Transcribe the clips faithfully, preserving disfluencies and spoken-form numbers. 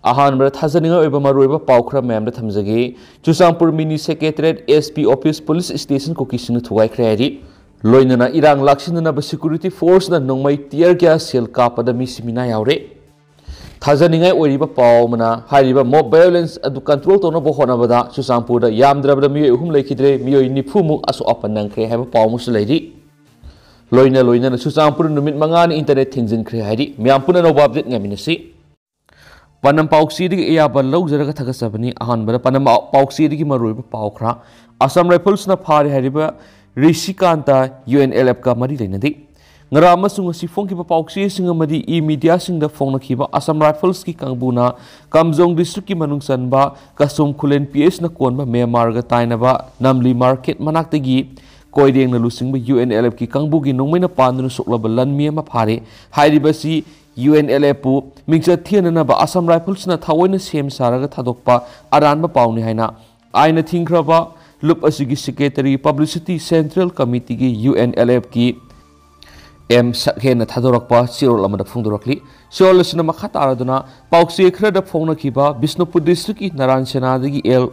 ꯑꯍꯥꯟꯕꯗ ꯊꯥꯖꯅꯤꯡꯉꯥꯏ ꯑꯣꯏꯕ ꯃꯔꯨꯑꯣꯏꯕ ꯄꯥꯎ ꯈꯔ ꯃꯌꯥꯝꯗ ꯊꯝꯖꯒꯦ꯫ Churachandpur mini secretariat, S P office, police station ꯀꯨꯀꯤꯁꯤꯡꯅ ꯊꯨꯒꯥꯏꯈ꯭ꯔꯦ ꯍꯥꯏꯔꯤ꯫ ꯂꯣꯏꯅꯅ ꯏꯔꯥꯡ ꯂꯥꯛꯁꯤꯟꯅꯅꯕ ꯁꯦꯀ꯭ꯌꯨꯔꯤꯇꯤ ꯐꯣꯔꯁꯅ ꯅꯣꯡꯃꯩ ꯇꯤꯌꯔ ꯒ꯭ꯌꯥꯁ ꯁꯦꯜ ꯀꯥꯞꯄꯗ ꯃꯤ ꯁꯤꯃꯤꯅꯥ ꯌꯥꯎꯔꯦ꯫ ꯊꯥꯖꯅꯤꯡꯉꯥꯏ ꯑꯣꯏꯔꯤꯕ ꯄꯥꯎ ꯑꯃꯅ, ꯍꯥꯏꯔꯤꯕ ꯃꯣꯕ ꯚꯥꯏꯑꯣꯂꯦꯟꯁ ꯑꯗꯨ ꯀꯟꯇ꯭ꯔꯣꯜ ꯇꯧꯅꯕ ꯍꯣꯠꯅꯕꯗ ꯆꯨꯔꯆꯥꯟꯄꯨꯔꯗ ꯌꯥꯝꯗ꯭ꯔꯕꯗ ꯃꯤꯑꯣꯏ ꯑꯍꯨꯝ ꯂꯩꯈꯤꯗ꯭ꯔꯦ, ꯃꯤꯑꯣꯏ ꯅꯤꯐꯨꯃꯨꯛ ꯑꯁꯣꯛ ꯑꯄꯟ ꯅꯪꯈ꯭ꯔꯦ ꯍꯥꯏꯕ ꯄꯥꯎ ꯑꯃꯁꯨ ꯂꯩꯔꯤ꯫ ꯂꯣꯏꯅ ꯂꯣꯏꯅꯅ ꯆꯨꯔꯆꯥꯟꯄꯨꯔ ꯅꯨꯃꯤꯠ ꯃꯉꯥꯅꯤ ꯏꯟꯇꯔꯅꯦꯠ ꯊꯤꯡꯖꯤꯟꯈ꯭ꯔꯦ ꯍꯥꯏꯔꯤ꯫ ꯃꯌꯥꯝ ꯄꯨꯟꯅ ꯑꯅꯧꯕ ꯑꯞꯗꯦꯠ ꯉꯥꯏꯃꯤꯟꯅꯁꯤ꯫ ꯄꯥꯟꯗꯝ ꯄꯥꯎꯆꯦꯗꯒꯤ ꯑꯌꯥꯕ ꯂꯧꯖꯔꯒ ꯊꯥꯒꯠꯆꯕꯅꯤ꯫ ꯑꯍꯥꯟꯕꯗ ꯄꯥꯟꯗꯝ ꯄꯥꯎꯆꯦꯗꯒꯤ ꯃꯔꯨꯑꯣꯏꯕ ꯄꯥꯎ ꯈꯔ꯫ ꯑꯁꯥꯝ ꯔꯥꯏꯐꯜꯁꯅ ꯐꯥꯔꯦ ꯍꯥꯏꯔꯤꯕ ꯔꯤꯁꯤꯀꯥꯟꯇ ꯌꯨ ꯑꯦꯟ ꯑꯦꯜ ꯑꯦꯐꯀ ꯃꯔꯤ ꯂꯩꯅꯗꯦ꯫ ꯉꯔꯥꯡ ꯑꯃꯁꯨꯡ ꯉꯁꯤ ꯐꯣꯡꯈꯤꯕ ꯄꯥꯎꯆꯦꯁꯤꯡ ꯑꯃꯗꯤ ꯏ ꯃꯤꯗꯤꯌꯥꯁꯤꯡꯗ ꯐꯣꯡꯅꯈꯤꯕ ꯑꯁꯥꯝ ꯔꯥꯏꯐꯜꯁꯀꯤ ꯀꯥꯡꯕꯨꯅ ꯀꯥꯝꯖꯣꯡ ꯗꯤꯁꯇ꯭ꯔꯤꯛꯀꯤ ꯃꯅꯨꯡ ꯆꯟꯕ ꯀꯁꯣꯝ ꯈꯨꯂꯦꯟ ꯄꯤ ꯑꯦꯁꯅ ꯀꯣꯟꯕ ꯃ꯭ꯌꯥꯟꯃꯥꯔꯒ ꯇꯥꯏꯅꯕ ꯅꯝꯂꯤ ꯃꯥꯔꯀꯦꯠ ꯃꯅꯥꯛꯇꯒꯤ ꯀꯣꯏꯔꯦꯡꯅ ꯂꯨꯆꯤꯡꯕ ꯌꯨ ꯑꯦꯟ ꯑꯦꯜ ꯑꯦꯐꯀꯤ ꯀꯥꯡꯕꯨꯒꯤ ꯅꯣꯡꯃꯩꯅ ꯄꯥꯟꯗꯨꯅ ꯁꯣꯛꯂꯕ ꯂꯟꯃꯤ ꯑꯃ ꯐꯥꯔꯦ꯫ ꯍꯥꯏꯔꯤꯕꯁꯤ ꯌꯨ ꯑꯦꯟ ꯑꯦꯜ ꯑꯦꯐꯄꯨ ꯃꯤꯡꯆꯠ ꯊꯤꯍꯟꯅꯅꯕ ꯑꯁꯥꯝ ꯔꯥꯏꯐꯜꯁꯅ ꯊꯑꯣꯏꯅ ꯁꯦꯝ ꯁꯥꯔꯒ ꯊꯥꯗꯣꯛꯄ ꯑꯔꯥꯟꯕ ꯄꯥꯎꯅꯤ ꯍꯥꯏꯅ ꯑꯥꯏꯟꯅ ꯊꯤꯡꯈ꯭ꯔꯕ ꯂꯨꯞ ꯑꯁꯤꯒꯤ ꯁꯦꯀ꯭ꯔꯦꯇꯔꯤ ꯄꯕ꯭ꯂꯤꯁꯤꯇꯤ ꯁꯦꯟꯇ꯭ꯔꯦꯜ ꯀꯃꯤꯇꯤꯒꯤ ꯌꯨ ꯑꯦꯟ ꯑꯦꯜ ꯑꯦꯐꯀꯤ ꯑꯦꯝ ꯁꯛꯍꯦꯟꯅ ꯊꯥꯗꯣꯔꯛꯄ ꯆꯦꯔꯣꯜ ꯑꯃꯗ ꯐꯣꯡꯗꯣꯔꯛꯂꯤ꯫ ꯆꯦꯔꯣꯜ ꯑꯁꯤꯅ ꯃꯈꯥ ꯇꯥꯔꯗꯨꯅ ꯄꯥꯎꯆꯦ ꯈꯔꯗ ꯐꯣꯡꯅꯈꯤꯕ ꯕꯤꯁꯅꯨꯄꯨꯔ ꯗꯤꯁꯇ꯭ꯔꯤꯛꯀꯤ ꯅꯔꯥꯟ ꯁꯦꯅꯥꯗꯒꯤ ꯑꯦꯜ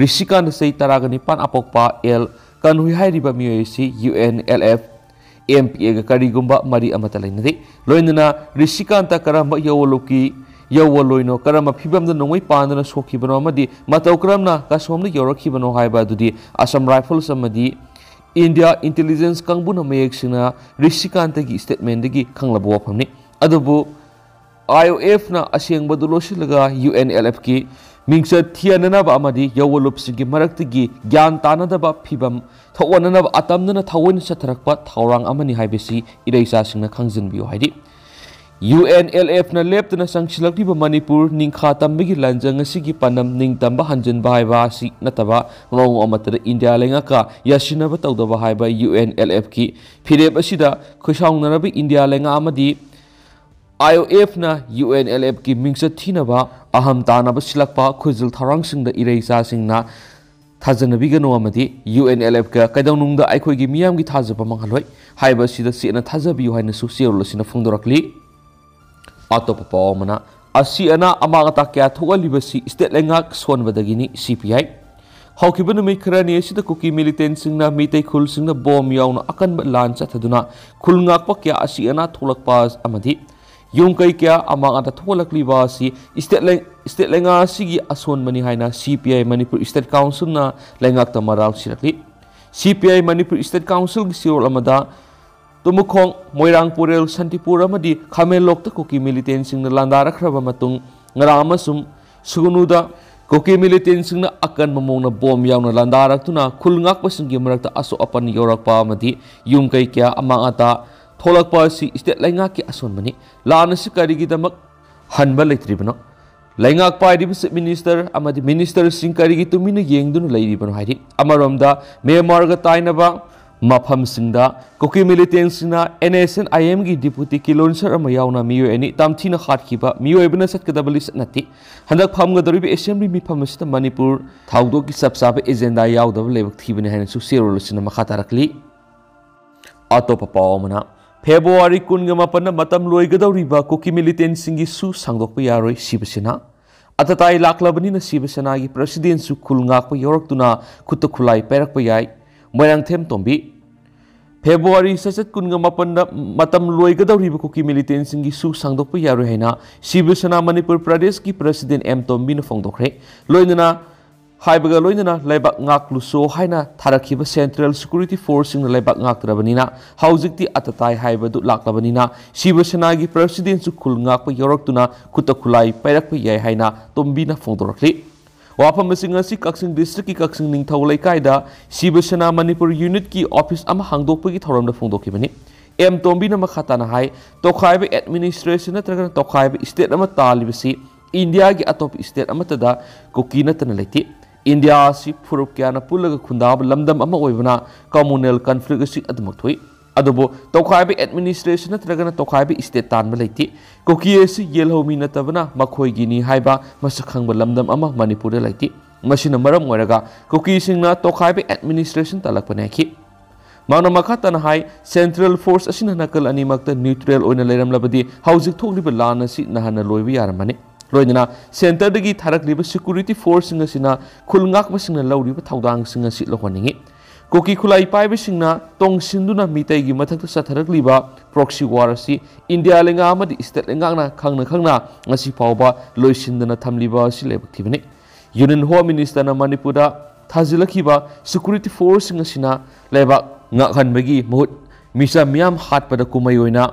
ꯔꯤꯁꯤꯀꯥꯟꯇ ꯆꯍꯤ ꯇꯔꯥꯒ ꯅꯤꯄꯥꯟ ꯑꯄꯣꯛꯄ ꯑꯦꯜ ꯀꯟꯍꯨꯏ ꯍꯥꯏꯔꯤꯕ ꯃꯤꯑꯣꯏ ꯑꯁꯤ U N L F M P ꯑꯦꯒ ꯀꯔꯤꯒꯨꯝꯕ ꯃꯔꯤ ꯑꯃꯠꯇ ꯂꯩꯅꯗꯦ꯫ ꯂꯣꯏꯅꯅ ꯔꯤꯁꯤꯀꯥꯟꯇ ꯀꯔꯝꯕ ꯌꯧꯋꯂꯨꯞꯀꯤ ꯌꯧꯋꯂꯣꯏꯅꯣ, ꯀꯔꯝꯕ ꯐꯤꯕꯝꯗ ꯅꯣꯡꯃꯩ ꯄꯥꯟꯗꯨꯅ ꯁꯣꯛꯈꯤꯕꯅꯣ ꯑꯃꯗꯤ ꯃꯇꯧ ꯀꯔꯝꯅ ꯀꯁꯣꯝꯗ ꯌꯧꯔꯛꯈꯤꯕꯅꯣ ꯍꯥꯏꯕ ꯑꯗꯨꯗꯤ ꯑꯁꯥꯝ ꯔꯥꯏꯐꯜꯁ ꯑꯃꯗꯤ ꯏꯟꯗꯤꯌꯥ ꯏꯟꯇꯦꯂꯤꯖꯦꯟꯁ ꯀꯥꯡꯕꯨꯅ ꯃꯌꯦꯛ ꯁꯦꯡꯅ ꯔꯤꯁꯤꯀꯥꯟꯇꯒꯤ ꯁ꯭ꯇꯦꯠꯃꯦꯟꯗꯒꯤ ꯈꯪꯂꯕ ꯋꯥꯐꯝꯅꯤ꯫ ꯑꯗꯨꯕꯨ ꯑꯥꯏ ꯑꯣ ꯑꯦꯐꯅ ꯑꯁꯦꯡꯕꯗꯨ ꯂꯣꯠꯁꯤꯜꯂꯒ ꯌꯨ ꯑꯦꯟ ꯑꯦꯜ ꯑꯦꯐꯀꯤ ꯃꯤꯡꯆꯠ ꯊꯤꯍꯟꯅꯅꯕ ꯑꯃꯗꯤ ꯌꯧꯋꯂꯨꯞꯁꯤꯡꯒꯤ ꯃꯔꯛꯇꯒꯤ ꯒ꯭ꯌꯥꯟ ꯇꯥꯅꯗꯕ ꯐꯤꯕꯝ ꯊꯣꯛꯍꯟꯅꯅꯕ ꯑꯇꯝꯅꯅ ꯊꯑꯣꯏꯅ ꯆꯠꯊꯔꯛꯄ ꯊꯧꯔꯥꯡ ꯑꯃꯅꯤ ꯍꯥꯏꯕꯁꯤ ꯏꯔꯩꯆꯥꯁꯤꯡꯅ ꯈꯪꯖꯤꯟꯕꯤꯌꯨ ꯍꯥꯏꯔꯤ꯫ ꯌꯨ ꯑꯦꯟ ꯑꯦꯜ ꯑꯦꯐꯅ ꯂꯦꯞꯇꯅ ꯆꯪꯁꯤꯜꯂꯛꯂꯤꯕ ꯃꯅꯤꯄꯨꯔ ꯅꯤꯡꯈꯥ ꯇꯝꯕꯒꯤ ꯂꯥꯟꯖꯪ ꯑꯁꯤꯒꯤ ꯄꯥꯟꯗꯝ ꯅꯤꯡꯇꯝꯕ ꯍꯟꯖꯤꯟꯕ ꯍꯥꯏꯕ ꯑꯁꯤ ꯅꯠꯇꯕ, ꯃꯑꯣꯡ ꯑꯃꯠꯇꯗ ꯏꯟꯗꯤꯌꯥ ꯂꯩꯉꯥꯛꯀ ꯌꯥꯁꯤꯟꯅꯕ ꯇꯧꯗꯕ ꯍꯥꯏꯕ ꯌꯨ ꯑꯦꯟ ꯑꯦꯜ ꯑꯦꯐꯀꯤ ꯐꯤꯔꯦꯞ ꯑꯁꯤꯗ ꯈꯣꯏꯁꯥꯎꯅꯔꯕ ꯏꯟꯗꯤꯌꯥ ꯂꯩꯉꯥꯛ ꯑꯃꯗꯤ ꯑꯥꯏ ꯑꯣ ꯑꯦꯐꯅ ꯌꯨ ꯑꯦꯟ ꯑꯦꯜ ꯑꯦꯐꯀꯤ ꯃꯤꯡꯆꯠ ꯊꯤꯅꯕ ꯑꯍꯝ ꯇꯥꯅꯕ ꯁꯤꯜꯂꯛꯄ ꯈꯨꯖꯤꯜ ꯊꯧꯔꯥꯡꯁꯤꯡꯗ ꯏꯔꯩꯆꯥꯁꯤꯡꯅ ꯊꯥꯖꯅꯕꯤꯒꯅꯨ ꯑꯃꯗꯤ ꯌꯨ ꯑꯦꯟ ꯑꯦꯜ ꯑꯦꯐꯀ ꯀꯩꯗꯧꯅꯨꯡꯗ ꯑꯩꯈꯣꯏꯒꯤ ꯃꯤꯌꯥꯝꯒꯤ ꯊꯥꯖꯕ ꯃꯥꯡꯍꯜꯂꯣꯏ ꯍꯥꯏꯕ ꯑꯁꯤꯗ ꯆꯦꯠꯅ ꯊꯥꯖꯕꯤꯌꯨ ꯍꯥꯏꯅꯁꯨ ꯆꯦꯔꯣꯜ ꯑꯁꯤꯅ ꯐꯣꯡꯗꯣꯔꯛꯂꯤ꯫ ꯑꯇꯣꯞꯄ ꯄꯥꯎ ꯑꯃꯅ, ꯑꯁꯤ ꯑꯅꯥ ꯑꯃꯥꯡ ꯑꯇꯥ ꯀꯌꯥ ꯊꯣꯛꯍꯜꯂꯤꯕꯁꯤ state ꯂꯩꯉꯥꯛ ꯁꯣꯟꯕꯗꯒꯤꯅꯤ, C P I꯫ ꯍꯧꯈꯤꯕ ꯅꯨꯃꯤꯠ ꯈꯔꯅꯤ ꯑꯁꯤꯗ ꯀꯨꯀꯤ militantꯁꯤꯡꯅ ꯃꯤꯇꯩ ꯈꯨꯜꯁꯤꯡꯗ bomb ꯌꯥꯎꯅ ꯑꯀꯟꯕ ꯂꯥꯟ ꯆꯠꯊꯗꯨꯅ ꯈꯨꯜ ꯉꯥꯛꯄ ꯀꯌꯥ ꯑꯁꯤ ꯑꯅꯥ ꯊꯣꯛꯂꯛꯄ ꯑꯃꯗꯤ ꯌꯨꯝ ꯀꯩ ꯀꯌꯥ ꯑꯃꯥꯡ ꯑꯇꯥ ꯊꯣꯛꯍꯜꯂꯛꯂꯤꯕ ꯑꯁꯤ state ꯂꯩ-, state ꯂꯩꯉꯥꯛ ꯑꯁꯤꯒꯤ ꯑꯁꯣꯟꯕꯅꯤ ꯍꯥꯏꯅ C P I Manipur State Councilꯅ ꯂꯩꯉꯥꯛꯇ ꯃꯔꯥꯜ ꯁꯤꯔꯛꯂꯤ꯫ C P I Manipur State Councilꯒꯤ ꯆꯦꯔꯣꯜ ꯑꯃꯗ ꯇꯨꯃꯈꯣꯡ, ꯃꯣꯏꯔꯥꯡ ꯄꯨꯔꯦꯜ, ꯁꯥꯟꯇꯤꯄꯨꯔ ꯑꯃꯗꯤ ꯈꯥꯃꯦꯟꯂꯣꯛꯇ ꯀꯨꯀꯤ militantꯁꯤꯡꯅ ꯂꯥꯟꯗꯥꯔꯛꯈ꯭ꯔꯕ ꯃꯇꯨꯡ ꯉꯔꯥꯡ ꯑꯃꯁꯨꯡ ꯁꯨꯒꯅꯨꯗ ꯀꯨꯀꯤ militantꯁꯤꯡꯅ ꯑꯀꯟꯕ ꯃꯑꯣꯡꯗ bomb ꯌꯥꯎꯅ ꯂꯥꯟꯗꯥꯔꯛꯇꯨꯅ ꯈꯨꯜ ꯉꯥꯛꯄꯁꯤꯡꯒꯤ ꯃꯔꯛꯇ ꯑꯁꯣꯛ ꯑꯄꯟ ꯌꯧꯔꯛꯄ ꯑꯃꯗꯤ ꯌꯨꯝ ꯀꯩ ꯀꯌꯥ ꯑꯃꯥꯡ ꯑꯇꯥ ꯊꯣꯛꯂꯛꯄ ꯑꯁꯤ state ꯂꯩꯉꯥꯛꯀꯤ ꯑꯁꯣꯟꯕꯅꯤ꯫ ꯂꯥꯟ ꯑꯁꯤ ꯀꯔꯤꯒꯤꯗꯃꯛ ꯍꯟꯕ ꯂꯩꯇ꯭ꯔꯤꯕꯅꯣ? ꯂꯩꯉꯥꯛ ꯄꯥꯏꯔꯤꯕ Chief Minister ꯑꯃꯗꯤ ministerꯁꯤꯡ ꯀꯔꯤꯒꯤ ꯇꯨꯃꯤꯟꯅ ꯌꯦꯡꯗꯨꯅ ꯂꯩꯔꯤꯕꯅꯣ ꯍꯥꯏꯔꯤ꯫ ꯑꯃꯔꯣꯝꯗ ꯃ꯭ꯌꯥꯟꯃꯥꯔꯒ ꯇꯥꯏꯅꯕ ꯃꯐꯝꯁꯤꯡꯗ ꯀꯨꯀꯤ militantꯁꯤꯡꯅ N S N I Mꯒꯤ deputy kilonser ꯑꯃ ꯌꯥꯎꯅ ꯃꯤꯑꯣꯏ ꯑꯅꯤ ꯇꯝꯊꯤꯅ ꯍꯥꯠꯈꯤꯕ ꯃꯤꯑꯣꯏꯕꯅ ꯆꯠꯀꯗꯕ ꯂꯤꯁꯠ ꯅꯠꯇꯦ꯫ ꯍꯟꯗꯛ ꯐꯝꯒꯗꯧꯔꯤꯕ assembly ꯃꯤꯐꯝ ꯑꯁꯤꯗ ꯃꯅꯤꯄꯨꯔ ꯊꯧꯗꯣꯛꯀꯤ ꯆꯞ ꯆꯥꯕ agenda ꯌꯥꯎꯗꯕ ꯂꯥꯏꯕꯛ ꯊꯤꯕꯅꯤ ꯍꯥꯏꯅꯁꯨ ꯆꯦꯔꯣꯜ ꯑꯁꯤꯅ ꯃꯈꯥ ꯇꯥꯔꯛꯂꯤ꯫ ꯑꯇꯣꯞꯄ ꯄꯥꯎ ꯑꯃꯅ, ꯐꯦꯕ꯭ꯔꯨꯋꯥꯔꯤ ꯀꯨꯟꯒ ꯃꯥꯄꯟꯗ ꯃꯇꯝ ꯂꯣꯏꯒꯗꯧꯔꯤꯕ ꯀꯨꯀꯤ militantꯁꯤꯡꯒꯤ ꯁꯨ ꯁꯥꯡꯗꯣꯛꯄ ꯌꯥꯔꯣꯏ ꯁꯤꯕ ꯁꯦꯅꯥ꯫ ꯑꯇꯇꯥꯏ ꯂꯥꯛꯂꯕꯅꯤꯅ ꯁꯤꯕ ꯁꯦꯅꯥꯒꯤ presidentꯁꯨ ꯈꯨꯜ ꯉꯥꯛꯄ ꯌꯧꯔꯛꯇꯨꯅ ꯈꯨꯠꯇ ꯈꯨꯠꯂꯥꯏ ꯄꯥꯏꯔꯛꯄ ꯌꯥꯏ꯫ ꯃꯣꯏꯔꯥꯡꯊꯦꯝ ꯇꯣꯝꯕꯤ꯫ ꯐꯦꯕ꯭ꯔꯨꯋꯥꯔꯤ ꯆꯩꯆꯠ ꯀꯨꯟꯒ ꯃꯥꯄꯟꯗ ꯃꯇꯝ ꯂꯣꯏꯒꯗꯧꯔꯤꯕ ꯀꯨꯀꯤ militantꯁꯤꯡꯒꯤ ꯁꯨ ꯁꯥꯡꯗꯣꯛꯄ ꯌꯥꯔꯣꯏ ꯍꯥꯏꯅ ꯁꯤꯕ ꯁꯦꯅꯥ ꯃꯅꯤꯄꯨꯔ ꯄ꯭ꯔꯗꯦꯁꯀꯤ president ꯑꯦꯝ ꯇꯣꯝꯕꯤꯅ ꯐꯣꯡꯗꯣꯛꯈ꯭ꯔꯦ꯫ ꯂꯣꯏꯅꯅ ꯍꯥꯏꯕꯒ ꯂꯣꯏꯅꯅ ꯂꯩꯕꯥꯛ ꯉꯥꯛꯂꯨꯆꯣ ꯍꯥꯏꯅ ꯊꯥꯔꯛꯈꯤꯕ central security forceꯁꯤꯡꯅ ꯂꯩꯕꯥꯛ ꯉꯥꯛꯇ꯭ꯔꯕꯅꯤꯅ ꯍꯧꯖꯤꯛꯇꯤ ꯑꯇꯇꯥꯏ ꯍꯥꯏꯕꯗꯨ ꯂꯥꯛꯂꯕꯅꯤꯅ ꯁꯤꯕ ꯁꯦꯅꯥꯒꯤ presidentꯁꯨ ꯈꯨꯜ ꯉꯥꯛꯄ ꯌꯧꯔꯛꯇꯨꯅ ꯈꯨꯠꯇ ꯈꯨꯠꯂꯥꯏ ꯄꯥꯏꯔꯛꯄ ꯌꯥꯏ ꯍꯥꯏꯅ ꯇꯣꯝꯕꯤꯅ ꯐꯣꯡꯗꯣꯔꯛꯂꯤ꯫ ꯋꯥꯐꯝꯁꯤꯡ ꯑꯁꯤ ꯀꯛꯆꯤꯡ districtꯀꯤ ꯀꯛꯆꯤꯡ ꯅꯤꯡꯊꯧ ꯂꯩꯀꯥꯏꯗ ꯁꯤꯕ ꯁꯦꯅꯥ ꯃꯅꯤꯄꯨꯔ unitꯀꯤ office ꯑꯃ ꯍꯥꯡꯗꯣꯛꯄꯒꯤ ꯊꯧꯔꯝꯗ ꯐꯣꯡꯗꯣꯛꯈꯤꯕꯅꯤ꯫ ꯑꯦꯝ ꯇꯣꯝꯕꯤꯅ ꯃꯈꯥ ꯇꯥꯅ ꯍꯥꯏ, ꯇꯣꯈꯥꯏꯕ administration ꯅꯠꯇ꯭ꯔꯒꯅ ꯇꯣꯈꯥꯏꯕ state ꯑꯃ ꯇꯥꯜꯂꯤꯕꯁꯤ ꯏꯟꯗꯤꯌꯥꯒꯤ ꯑꯇꯣꯞꯄ state ꯑꯃꯠꯇꯗ ꯀꯨꯀꯤ ꯅꯠꯇꯅ ꯂꯩꯇꯦ꯫ ꯏꯟꯗꯤꯌꯥ ꯑꯁꯤ ꯐꯨꯔꯨꯞ ꯀꯌꯥꯅ ꯄꯨꯜꯂꯒ ꯈꯨꯟꯗꯥꯕ ꯂꯝꯗꯝ ꯑꯃ ꯑꯣꯏꯕꯅ communal conflict ꯑꯁꯤ ꯑꯗꯨꯃꯛ ꯊꯣꯛꯏ꯫ ꯑꯗꯨꯕꯨ ꯇꯣꯈꯥꯏꯕ administration ꯅꯠꯇ꯭ꯔꯒꯅ ꯇꯣꯈꯥꯏꯕ state ꯇꯥꯟꯕ ꯂꯩꯇꯦ꯫ ꯀꯨꯀꯤ ꯑꯁꯤ ꯌꯦꯜꯍꯧꯃꯤ ꯅꯠꯇꯕꯅ ꯃꯈꯣꯏꯒꯤꯅꯤ ꯍꯥꯏꯕ ꯃꯁꯛ ꯈꯪꯕ ꯂꯝꯗꯝ ꯑꯃ ꯃꯅꯤꯄꯨꯔꯗ ꯂꯩꯇꯦ꯫ ꯃꯁꯤꯅ ꯃꯔꯝ ꯑꯣꯏꯔꯒ ꯀꯨꯀꯤꯁꯤꯡꯅ ꯇꯣꯈꯥꯏꯕ administration ꯇꯥꯜꯂꯛꯄꯅꯤ ꯍꯥꯏꯈꯤ꯫ ꯃꯍꯥꯛꯅ ꯃꯈꯥ ꯇꯥꯅ ꯍꯥꯏ, ꯁꯦꯟꯇ꯭ꯔꯦꯜ ꯐꯣꯔꯁ ꯑꯁꯤꯅ ꯅꯥꯀꯜ ꯑꯅꯤꯃꯛꯇ ꯅ꯭ꯌꯨꯇ꯭ꯔꯦꯜ ꯑꯣꯏꯅ ꯂꯩꯔꯝꯂꯕꯗꯤ ꯍꯧꯖꯤꯛ ꯊꯣꯛꯂꯤꯕ ꯂꯥꯟ ꯑꯁꯤ ꯅꯍꯥꯟꯅ ꯂꯣꯏꯕ ꯌꯥꯔꯝꯃꯅꯤ꯫ ꯂꯣꯏꯅꯅ ꯁꯦꯟꯇꯔꯗꯒꯤ ꯊꯥꯔꯛꯂꯤꯕ ꯁꯦꯀ꯭ꯌꯨꯔꯤꯇꯤ ꯐꯣꯔꯁꯁꯤꯡ ꯑꯁꯤꯅ ꯈꯨꯜ ꯉꯥꯛꯄꯁꯤꯡꯅ ꯂꯧꯔꯤꯕ ꯊꯧꯗꯥꯡꯁꯤꯡ ꯑꯁꯤ ꯂꯧꯍꯟꯅꯤꯡꯏ꯫ ꯀꯨꯀꯤ ꯈꯨꯠꯂꯥꯏ ꯄꯥꯏꯕꯁꯤꯡꯅ ꯇꯣꯡꯁꯤꯟꯗꯨꯅ ꯃꯤꯇꯩꯒꯤ ꯃꯊꯛꯇ ꯆꯠꯊꯔꯛꯂꯤꯕ ꯄ꯭ꯔꯣꯛꯁꯤ ꯋꯥꯔ ꯑꯁꯤ ꯏꯟꯗꯤꯌꯥ ꯂꯩꯉꯥꯛ ꯑꯃꯗꯤ ꯁ꯭ꯇꯦꯠ ꯂꯩꯉꯥꯛꯅ ꯈꯪꯅ ꯈꯪꯅ ꯉꯁꯤ ꯐꯥꯎꯕ ꯂꯣꯏꯁꯤꯟꯗꯅ ꯊꯝꯂꯤꯕ ꯑꯁꯤ ꯂꯥꯏꯕꯛ ꯊꯤꯕꯅꯤ꯫ ꯌꯨꯅꯤꯌꯟ ꯍꯣꯝ ꯃꯤꯅꯤꯁꯇꯔꯅ ꯃꯅꯤꯄꯨꯔꯗ ꯊꯥꯖꯤꯜꯂꯛꯈꯤꯕ ꯁꯦꯀ꯭ꯌꯨꯔꯤꯇꯤ ꯐꯣꯔꯁꯁꯤꯡ ꯑꯁꯤꯅ ꯂꯩꯕꯥꯛ ꯉꯥꯛꯍꯟꯕꯒꯤ ꯃꯍꯨꯠ ꯃꯤꯆꯝ ꯃꯤꯌꯥꯝ ꯍꯥꯠꯄꯗ ꯀꯨꯝꯍꯩ ꯑꯣꯏꯅ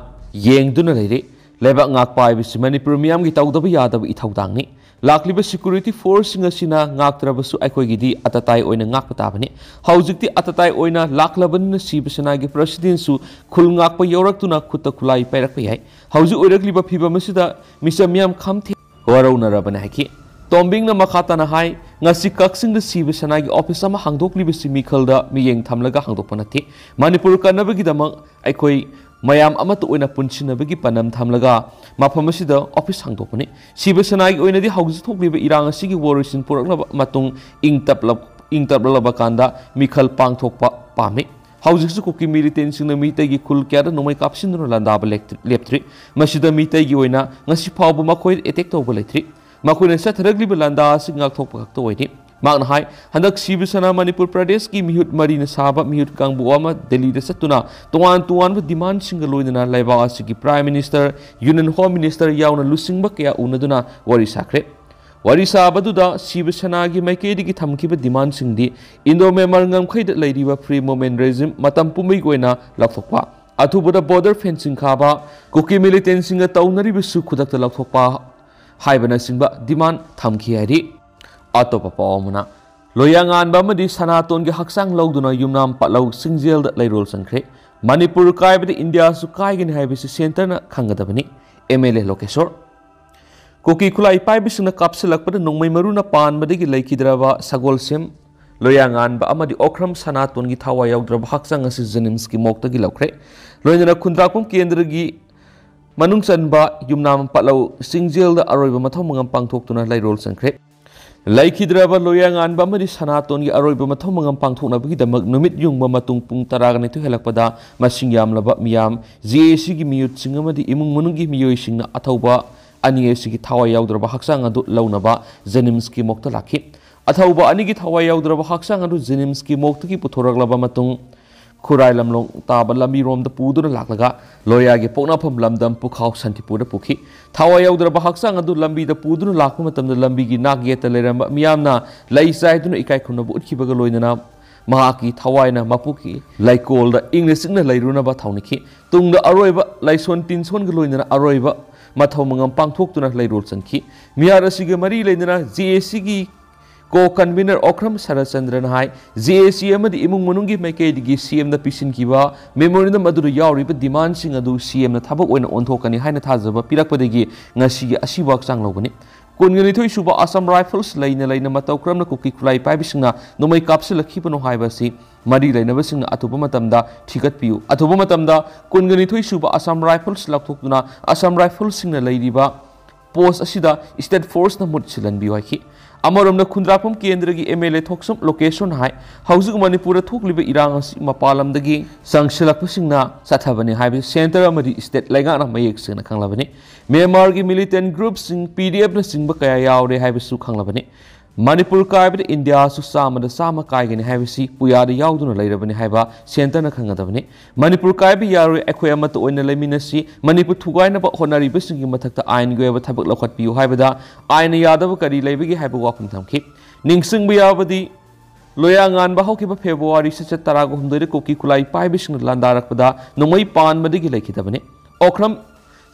ꯌꯦꯡꯗꯨꯅ ꯂꯩꯔꯤ꯫ ꯂꯩꯕꯥꯛ ꯉꯥꯛꯄ ꯍꯥꯏꯕꯁꯤ ꯃꯅꯤꯄꯨꯔ ꯃꯤꯌꯥꯝꯒꯤ ꯇꯧꯗꯕ ꯌꯥꯗꯕ ꯏꯊꯧꯗꯥꯡꯅꯤ꯫ ꯂꯥꯛꯂꯤꯕ ꯁꯦꯀ꯭ꯌꯨꯔꯤꯇꯤ ꯐꯣꯔꯁꯁꯤꯡ ꯑꯁꯤꯅ ꯉꯥꯛꯇ꯭ꯔꯕꯁꯨ ꯑꯩꯈꯣꯏꯒꯤꯗꯤ ꯑꯇꯇꯥꯏ ꯑꯣꯏꯅ ꯉꯥꯛꯄ ꯇꯥꯕꯅꯤ꯫ ꯍꯧꯖꯤꯛꯇꯤ ꯑꯇꯇꯥꯏ ꯑꯣꯏꯅ ꯂꯥꯛꯂꯕꯅꯤꯅ ꯁꯤꯕ ꯁꯦꯅꯥꯒꯤ ꯄ꯭ꯔꯁꯤꯗꯦꯟꯁꯨ ꯈꯨꯜ ꯉꯥꯛꯄ ꯌꯧꯔꯛꯇꯨꯅ ꯈꯨꯠꯇ ꯈꯨꯠꯂꯥꯏ ꯄꯥꯏꯔꯛꯄ ꯌꯥꯏ꯫ ꯍꯧꯖꯤꯛ ꯑꯣꯏꯔꯛꯂꯤꯕ ꯐꯤꯕꯝ ꯑꯁꯤꯗ ꯃꯤꯆꯝ ꯃꯤꯌꯥꯝ ꯈꯝ ꯊꯦꯡ ꯋꯥꯔꯧꯅꯔꯕꯅꯤ ꯍꯥꯏꯈꯤ꯫ ꯇꯣꯝꯕꯤꯡꯅ ꯃꯈꯥ ꯇꯥꯅ ꯍꯥꯏ, ꯉꯁꯤ ꯀꯛꯆꯤꯡꯗ ꯁꯤꯕ ꯁꯦꯅꯥꯒꯤ ꯑꯣꯐꯤꯁ ꯑꯃ ꯍꯥꯡꯗꯣꯛꯂꯤꯕꯁꯤ ꯃꯤꯈꯜꯗ ꯃꯤꯠꯌꯦꯡ ꯊꯝꯂꯒ ꯍꯥꯡꯗꯣꯛꯄ ꯅꯠꯇꯦ꯫ ꯃꯅꯤꯄꯨꯔ ꯀꯟꯅꯕꯒꯤꯗꯃꯛ ꯑꯩꯈꯣꯏ ꯃꯌꯥꯝ ꯑꯃꯠꯇ ꯑꯣꯏꯅ ꯄꯨꯟꯁꯤꯟꯅꯕꯒꯤ ꯄꯥꯟꯗꯝ ꯊꯝꯂꯒ ꯃꯐꯝ ꯑꯁꯤꯗ ꯑꯣꯐꯤꯁ ꯍꯥꯡꯗꯣꯛꯄꯅꯤ꯫ ꯁꯤꯕ ꯁꯦꯅꯥꯒꯤ ꯑꯣꯏꯅꯗꯤ ꯍꯧꯖꯤꯛ ꯊꯣꯛꯂꯤꯕ ꯏꯔꯥꯡ ꯑꯁꯤꯒꯤ ꯋꯥꯔꯣꯏꯁꯤꯟ ꯄꯨꯔꯛꯅꯕ ꯑꯃꯁꯨꯡ ꯏꯪ ꯇꯞꯂꯕ, ꯏꯪ ꯇꯞꯂꯕ ꯀꯥꯟꯗ ꯃꯤꯈꯜ ꯄꯥꯡꯊꯣꯛꯄ ꯄꯥꯝꯃꯤ꯫ ꯍꯧꯖꯤꯛꯁꯨ ꯀꯨꯀꯤ ꯃꯤꯂꯤꯇꯦꯟꯁꯤꯡꯅ ꯃꯤꯇꯩꯒꯤ ꯈꯨꯜ ꯀꯌꯥꯗ ꯅꯣꯡꯃꯩ ꯀꯥꯞꯁꯤꯟꯗꯨꯅ ꯂꯥꯟꯗꯥꯕ ꯂꯦꯞꯇ꯭ꯔꯤ-, ꯂꯦꯞꯇ꯭ꯔꯤ꯫ ꯃꯁꯤꯗ ꯃꯤꯇꯩꯒꯤ ꯑꯣꯏꯅ ꯉꯁꯤ ꯐꯥꯎꯕ ꯃꯈꯣꯏꯗ ꯑꯦꯇꯦꯛ ꯇꯧꯕ ꯂꯩꯇ꯭ꯔꯤ꯫ ꯃꯈꯣꯏꯅ ꯆꯠꯊꯔꯛꯂꯤꯕ ꯂꯥꯟꯗꯥ ꯑꯁꯤ ꯉꯥꯛꯊꯣꯛꯄ ꯈꯛꯇ ꯑꯣꯏꯔꯤ꯫ ꯃꯍꯥꯛꯅ ꯍꯥꯏ, ꯍꯟꯗꯛ ꯁꯤꯕ ꯁꯦꯅꯥ ꯃꯅꯤꯄꯨꯔ ꯄ꯭ꯔꯗꯦꯁꯀꯤ ꯃꯤꯍꯨꯠ ꯃꯔꯤꯅ ꯁꯥꯕ ꯃꯤꯍꯨꯠ ꯀꯥꯡꯕꯨ ꯑꯃ ꯗꯦꯜꯂꯤꯗ ꯆꯠꯇꯨꯅ ꯇꯣꯉꯥꯟ ꯇꯣꯉꯥꯟꯕ ꯗꯤꯃꯥꯟꯁꯤꯡꯒ ꯂꯣꯏꯅꯅ ꯂꯩꯕꯥꯛ ꯑꯁꯤꯒꯤ prime minister, union home minister ꯌꯥꯎꯅ ꯂꯨꯆꯤꯡꯕ ꯀꯌꯥ ꯎꯅꯗꯨꯅ ꯋꯥꯔꯤ ꯁꯥꯈ꯭ꯔꯦ꯫ ꯋꯥꯔꯤ ꯁꯥꯕꯗꯨꯗ ꯁꯤꯕ ꯁꯦꯅꯥꯒꯤ ꯃꯥꯏꯀꯩꯗꯒꯤ ꯊꯝꯈꯤꯕ ꯗꯤꯃꯥꯟꯁꯤꯡꯗꯤ ꯏꯟꯗꯣ ꯃ꯭ꯌꯥꯟꯃꯥꯔ ꯉꯝꯈꯩꯗ ꯂꯩꯔꯤꯕ ꯐ꯭ꯔꯤ ꯃꯨꯚꯃꯦꯟ ꯔꯦꯖꯤꯝ ꯃꯇꯝ ꯄꯨꯝꯕꯒꯤ ꯑꯣꯏꯅ ꯂꯧꯊꯣꯛꯄ, ꯑꯊꯨꯕꯗ ꯕꯣꯔꯗꯔ ꯐꯦꯟꯁꯤꯡ ꯈꯥꯕ, ꯀꯨꯀꯤ ꯃꯤꯂꯤꯇꯦꯟꯁꯤꯡꯒ ꯇꯧꯅꯔꯤꯕꯁꯨ ꯈꯨꯗꯛꯇ ꯂꯧꯊꯣꯛꯄ ꯍꯥꯏꯕꯅꯆꯤꯡꯕ ꯗꯤꯃꯥꯟ ꯊꯝꯈꯤ ꯍꯥꯏꯔꯤ꯫ ꯑꯇꯣꯞꯄ ꯄꯥꯎ ꯑꯃꯅ, ꯂꯣꯌꯥꯉꯥꯟꯕ ꯑꯃꯗꯤ ꯁꯅꯥꯇꯣꯟꯒꯤ ꯍꯛꯆꯥꯡ ꯂꯧꯗꯨꯅ ꯌꯨꯝꯅꯥꯝ ꯄꯠꯂꯧ ꯁꯤꯡꯖꯦꯜꯗ ꯂꯩꯔꯣꯜ ꯆꯟꯈ꯭ꯔꯦ꯫ ꯃꯅꯤꯄꯨꯔ ꯀꯥꯏꯕꯗ ꯏꯟꯗꯤꯌꯥꯁꯨ ꯀꯥꯏꯒꯅꯤ ꯍꯥꯏꯕꯁꯤ ꯁꯦꯟꯇꯔꯅ ꯈꯪꯒꯗꯕꯅꯤ꯫ M L A ꯂꯣꯀꯦꯁꯣꯔ꯫ ꯀꯨꯀꯤ ꯈꯨꯠꯂꯥꯏ ꯄꯥꯏꯕꯁꯤꯡꯅ ꯀꯥꯞꯁꯤꯜꯂꯛꯄꯗ ꯅꯣꯡꯃꯩ ꯃꯔꯨꯅ ꯄꯥꯟꯕꯗꯒꯤ ꯂꯩꯈꯤꯗ꯭ꯔꯕ ꯁꯒꯣꯜꯁꯦꯝ, ꯂꯣꯌꯥꯉꯥꯟꯕ ꯑꯃꯗꯤ ꯑꯣꯀ꯭ꯔꯝ ꯁꯅꯥꯇꯣꯟꯒꯤ ꯊꯋꯥꯏ ꯌꯥꯎꯗ꯭ꯔꯕ ꯍꯛꯆꯥꯡ ꯑꯁꯤ ꯖꯦꯅꯤꯝꯁꯀꯤ ꯃꯣꯛꯇꯒꯤ ꯂꯧꯈ꯭ꯔꯦ꯫ ꯂꯣꯏꯅꯅ ꯈꯨꯟꯗ꯭ꯔꯥꯛꯄꯝ ꯀꯦꯟꯗ꯭ꯔꯒꯤ ꯃꯅꯨꯡ ꯆꯟꯕ ꯌꯨꯝꯅꯥꯝ ꯄꯠꯂꯧ ꯁꯤꯡꯖꯦꯜꯗ ꯑꯔꯣꯏꯕ ꯃꯊꯧ ꯃꯉꯝ ꯄꯥꯡꯊꯣꯛꯇꯨꯅ ꯂꯩꯔꯣꯜ ꯆꯟꯈ꯭ꯔꯦ꯫ ꯂꯩꯈꯤꯗ꯭ꯔꯕ ꯂꯣꯌꯥꯉꯥꯟꯕ ꯑꯃꯗꯤ ꯁꯅꯥꯇꯣꯟꯒꯤ ꯑꯔꯣꯏꯕ ꯃꯊꯧ ꯃꯉꯝ ꯄꯥꯡꯊꯣꯛꯅꯕꯒꯤꯗꯃꯛ ꯅꯨꯃꯤꯠ ꯌꯨꯡꯕ ꯃꯇꯨꯡ ꯄꯨꯡ ꯇꯔꯥꯒ ꯅꯤꯊꯣꯏ ꯍꯦꯜꯂꯛꯄꯗ ꯃꯁꯤꯡ ꯌꯥꯝꯂꯕ ꯃꯤꯌꯥꯝ, ꯖꯦ ꯑꯦ ꯁꯤꯒꯤ ꯃꯤꯍꯨꯠꯁꯤꯡ ꯑꯃꯗꯤ ꯏꯃꯨꯡ ꯃꯅꯨꯡꯒꯤ ꯃꯤꯑꯣꯏꯁꯤꯡꯅ ꯑꯊꯧꯕ ꯑꯅꯤ ꯑꯁꯤꯒꯤ ꯊꯋꯥꯏ ꯌꯥꯎꯗ꯭ꯔꯕ ꯍꯛꯆꯥꯡ ꯑꯗꯨ ꯂꯧꯅꯕ ꯖꯦꯅꯤꯝꯁꯀꯤ ꯃꯣꯛꯇ ꯂꯥꯛꯈꯤ꯫ ꯑꯊꯧꯕ ꯑꯅꯤꯒꯤ ꯊꯋꯥꯏ ꯌꯥꯎꯗ꯭ꯔꯕ ꯍꯛꯆꯥꯡ ꯑꯗꯨ ꯖꯦꯅꯤꯝꯁꯀꯤ ꯃꯣꯛꯇꯒꯤ ꯄꯨꯊꯣꯔꯛꯂꯕ ꯃꯇꯨꯡ, ꯈꯨꯔꯥꯏ ꯂꯝꯂꯣꯡ ꯇꯥꯕ ꯂꯝꯕꯤꯔꯣꯝꯗ ꯄꯨꯗꯨꯅ ꯂꯥꯛꯂꯒ ꯂꯣꯌꯥꯒꯤ ꯄꯣꯛꯅꯐꯝ ꯂꯝꯗꯝ ꯄꯨꯈꯥꯎ ꯁꯥꯟꯇꯤꯄꯨꯔꯗ ꯄꯨꯈꯤ꯫ ꯊꯋꯥꯏ ꯌꯥꯎꯗ꯭ꯔꯕ ꯍꯛꯆꯥꯡ ꯑꯗꯨ ꯂꯝꯕꯤꯗ ꯄꯨꯗꯨꯅ ꯂꯥꯛꯄ ꯃꯇꯝꯗ ꯂꯝꯕꯤꯒꯤ ꯅꯥꯛ ꯌꯦꯠꯇ ꯂꯩꯔꯝꯕ ꯃꯤꯌꯥꯝꯅ ꯂꯩ ꯆꯥꯏꯗꯨꯅ ꯏꯀꯥꯏ ꯈꯨꯝꯅꯕ ꯎꯠꯈꯤꯕꯒ ꯂꯣꯏꯅꯅ ꯃꯍꯥꯛꯀꯤ ꯊꯋꯥꯏꯅ ꯃꯄꯨꯒꯤ ꯂꯩꯀꯣꯜꯗ ꯏꯪꯅ ꯆꯤꯛꯅ ꯂꯩꯔꯨꯅꯕ ꯊꯧꯅꯤꯈꯤ꯫ ꯇꯨꯡꯗ ꯑꯔꯣꯏꯕ ꯂꯥꯏꯁꯣꯟ ꯇꯤꯟꯁꯣꯟꯒ ꯂꯣꯏꯅꯅ ꯑꯔꯣꯏꯕ ꯃꯊꯧ ꯃꯉꯝ ꯄꯥꯡꯊꯣꯛꯇꯨꯅ ꯂꯩꯔꯣꯜ ꯆꯟꯈꯤ꯫ ꯃꯤꯍꯥꯠ ꯑꯁꯤꯒ ꯃꯔꯤ ꯂꯩꯅꯅ ꯖꯦ ꯑꯦ ꯁꯤꯒꯤ ꯀꯣ ꯀꯟꯚꯤꯅꯔ ꯑꯣꯀ꯭ꯔꯝ ꯁꯔꯠꯆꯟꯗ꯭ꯔꯅ ꯍꯥꯏ, ꯖꯦ ꯑꯦ ꯁꯤ ꯑꯃꯗꯤ ꯏꯃꯨꯡ ꯃꯅꯨꯡꯒꯤ ꯃꯥꯏꯀꯩꯗꯒꯤ ꯁꯤ ꯑꯦꯝꯗ ꯄꯤꯁꯤꯟꯈꯤꯕ ꯃꯦꯃꯣꯔꯦꯟꯗꯝ ꯑꯗꯨꯗ ꯌꯥꯎꯔꯤꯕ ꯗꯤꯃꯥꯟꯁꯤꯡ ꯑꯗꯨ ꯁꯤ ꯑꯦꯝꯅ ꯊꯕꯛ ꯑꯣꯏꯅ ꯑꯣꯟꯊꯣꯛꯀꯅꯤ ꯍꯥꯏꯅ ꯊꯥꯖꯕ ꯄꯤꯔꯛꯄꯗꯒꯤ ꯉꯁꯤꯒꯤ ꯑꯁꯤꯕ ꯍꯛꯆꯥꯡ ꯂꯧꯕꯅꯤ꯫ ꯀꯨꯟꯒ ꯅꯤꯊꯣꯏ ꯁꯨꯕ ꯑꯁꯥꯝ ꯔꯥꯏꯐꯜꯁ ꯂꯩꯅ ꯂꯩꯅ ꯃꯇꯧ ꯀꯔꯝꯅ ꯀꯨꯀꯤ ꯈꯨꯠꯂꯥꯏ ꯄꯥꯏꯕꯤꯁꯤꯡꯅ ꯅꯣꯡꯃꯩ ꯀꯥꯞꯁꯤꯜꯂꯛꯈꯤꯕꯅꯣ ꯍꯥꯏꯕ ꯑꯁꯤ ꯃꯔꯤ ꯂꯩꯅꯕꯁꯤꯡꯅ ꯑꯊꯨꯕ ꯃꯇꯝꯗ ꯊꯤꯒꯠꯄꯤꯌꯨ꯫ ꯑꯊꯨꯕ ꯃꯇꯝꯗ ꯀꯨꯟꯒ ꯅꯤꯊꯣꯏ ꯁꯨꯕ ꯑꯁꯥꯝ ꯔꯥꯏꯐꯜꯁ ꯂꯥꯎꯊꯣꯛꯇꯨꯅ ꯑꯁꯥꯝ ꯔꯥꯏꯐꯜꯁꯤꯡꯅ ꯂꯩꯔꯤꯕ ꯄꯣꯁ ꯑꯁꯤꯗ ꯁ꯭ꯇꯦꯠ ꯐꯣꯔꯁꯅ ꯃꯍꯨꯠ ꯁꯤꯜꯍꯟꯕꯤꯌꯨ ꯍꯥꯏꯈꯤ꯫ ꯑꯃꯔꯣꯝꯗ ꯈꯨꯟꯗ꯭ꯔꯥꯛꯄꯝ ꯀꯦꯟꯗ꯭ꯔꯒꯤ ꯑꯦꯝ ꯑꯦꯜ ꯑꯦ ꯊꯣꯛꯁꯝ ꯂꯣꯀꯦꯁꯣꯟ ꯍꯥꯏ, ꯍꯧꯖꯤꯛ ꯃꯅꯤꯄꯨꯔꯗ ꯊꯣꯛꯂꯤꯕ ꯏꯔꯥꯡ ꯑꯁꯤ ꯃꯄꯥꯟ ꯂꯝꯗꯒꯤ ꯆꯪꯁꯤꯜꯂꯛꯄꯁꯤꯡꯅ ꯆꯠꯊꯕꯅꯤ ꯍꯥꯏꯕꯁꯤ ꯁꯦꯟꯇꯔ ꯑꯃꯗꯤ ꯁ꯭ꯇꯦꯠ ꯂꯩꯉꯥꯛꯅ ꯃꯌꯦꯛ ꯁꯦꯡꯅ ꯈꯪꯂꯕꯅꯤ꯫ ꯃ꯭ꯌꯥꯟꯃꯥꯔꯒꯤ ꯃꯤꯂꯤꯇꯦꯟ ꯒ꯭ꯔꯨꯞꯁꯤꯡ, ꯄꯤ ꯗꯤ ꯑꯦꯐꯅꯆꯤꯡꯕ ꯀꯌꯥ ꯌꯥꯎꯔꯦ ꯍꯥꯏꯕꯁꯨ ꯈꯪꯂꯕꯅꯤ꯫ ꯃꯅꯤꯄꯨꯔ ꯀꯥꯏꯕꯗ ꯏꯟꯗꯤꯌꯥꯁꯨ ꯆꯥꯝꯃꯗ ꯆꯥꯝꯃ ꯀꯥꯏꯒꯅꯤ ꯍꯥꯏꯕꯁꯤ ꯄꯨꯌꯥꯗ ꯌꯥꯎꯗꯨꯅ ꯂꯩꯔꯕꯅꯤ ꯍꯥꯏꯕ ꯁꯦꯟꯇꯔꯅ ꯈꯪꯒꯗꯕꯅꯤ꯫ ꯃꯅꯤꯄꯨꯔ ꯀꯥꯏꯕ ꯌꯥꯔꯣꯏ, ꯑꯩꯈꯣꯏ ꯑꯃꯠꯇ ꯑꯣꯏꯅ ꯂꯩꯃꯤꯟꯅꯁꯤ꯫ ꯃꯅꯤꯄꯨꯔ ꯊꯨꯒꯥꯏꯅꯕ ꯍꯣꯠꯅꯔꯤꯕꯁꯤꯡꯒꯤ ꯃꯊꯛꯇ ꯑꯥꯏꯟꯒꯤ ꯑꯣꯏꯕ ꯊꯕꯛ ꯂꯧꯈꯠꯄꯤꯌꯨ ꯍꯥꯏꯕꯗ ꯑꯥꯏꯟꯅ ꯌꯥꯗꯕ ꯀꯔꯤ ꯂꯩꯕꯒꯦ ꯍꯥꯏꯕ ꯋꯥꯐꯝ ꯊꯝꯈꯤ꯫ ꯅꯤꯡꯁꯤꯡꯕ ꯌꯥꯕꯗꯤ, ꯂꯣꯌꯥꯉꯥꯟꯕ ꯍꯧꯈꯤꯕ ꯐꯦꯕ꯭ꯔꯨꯋꯥꯔꯤ ꯆꯩꯆꯠ ꯇꯔꯥꯒ ꯍꯨꯝꯗꯣꯏꯗ ꯀꯨꯀꯤ ꯈꯨꯠꯂꯥꯏ ꯄꯥꯏꯕꯁꯤꯡꯅ ꯂꯥꯟꯗꯥꯔꯛꯄꯗ ꯅꯣꯡꯃꯩ ꯄꯥꯟꯕꯗꯒꯤ ꯂꯩꯈꯤꯗꯕꯅꯤ꯫ ꯑꯣꯀ꯭ꯔꯝ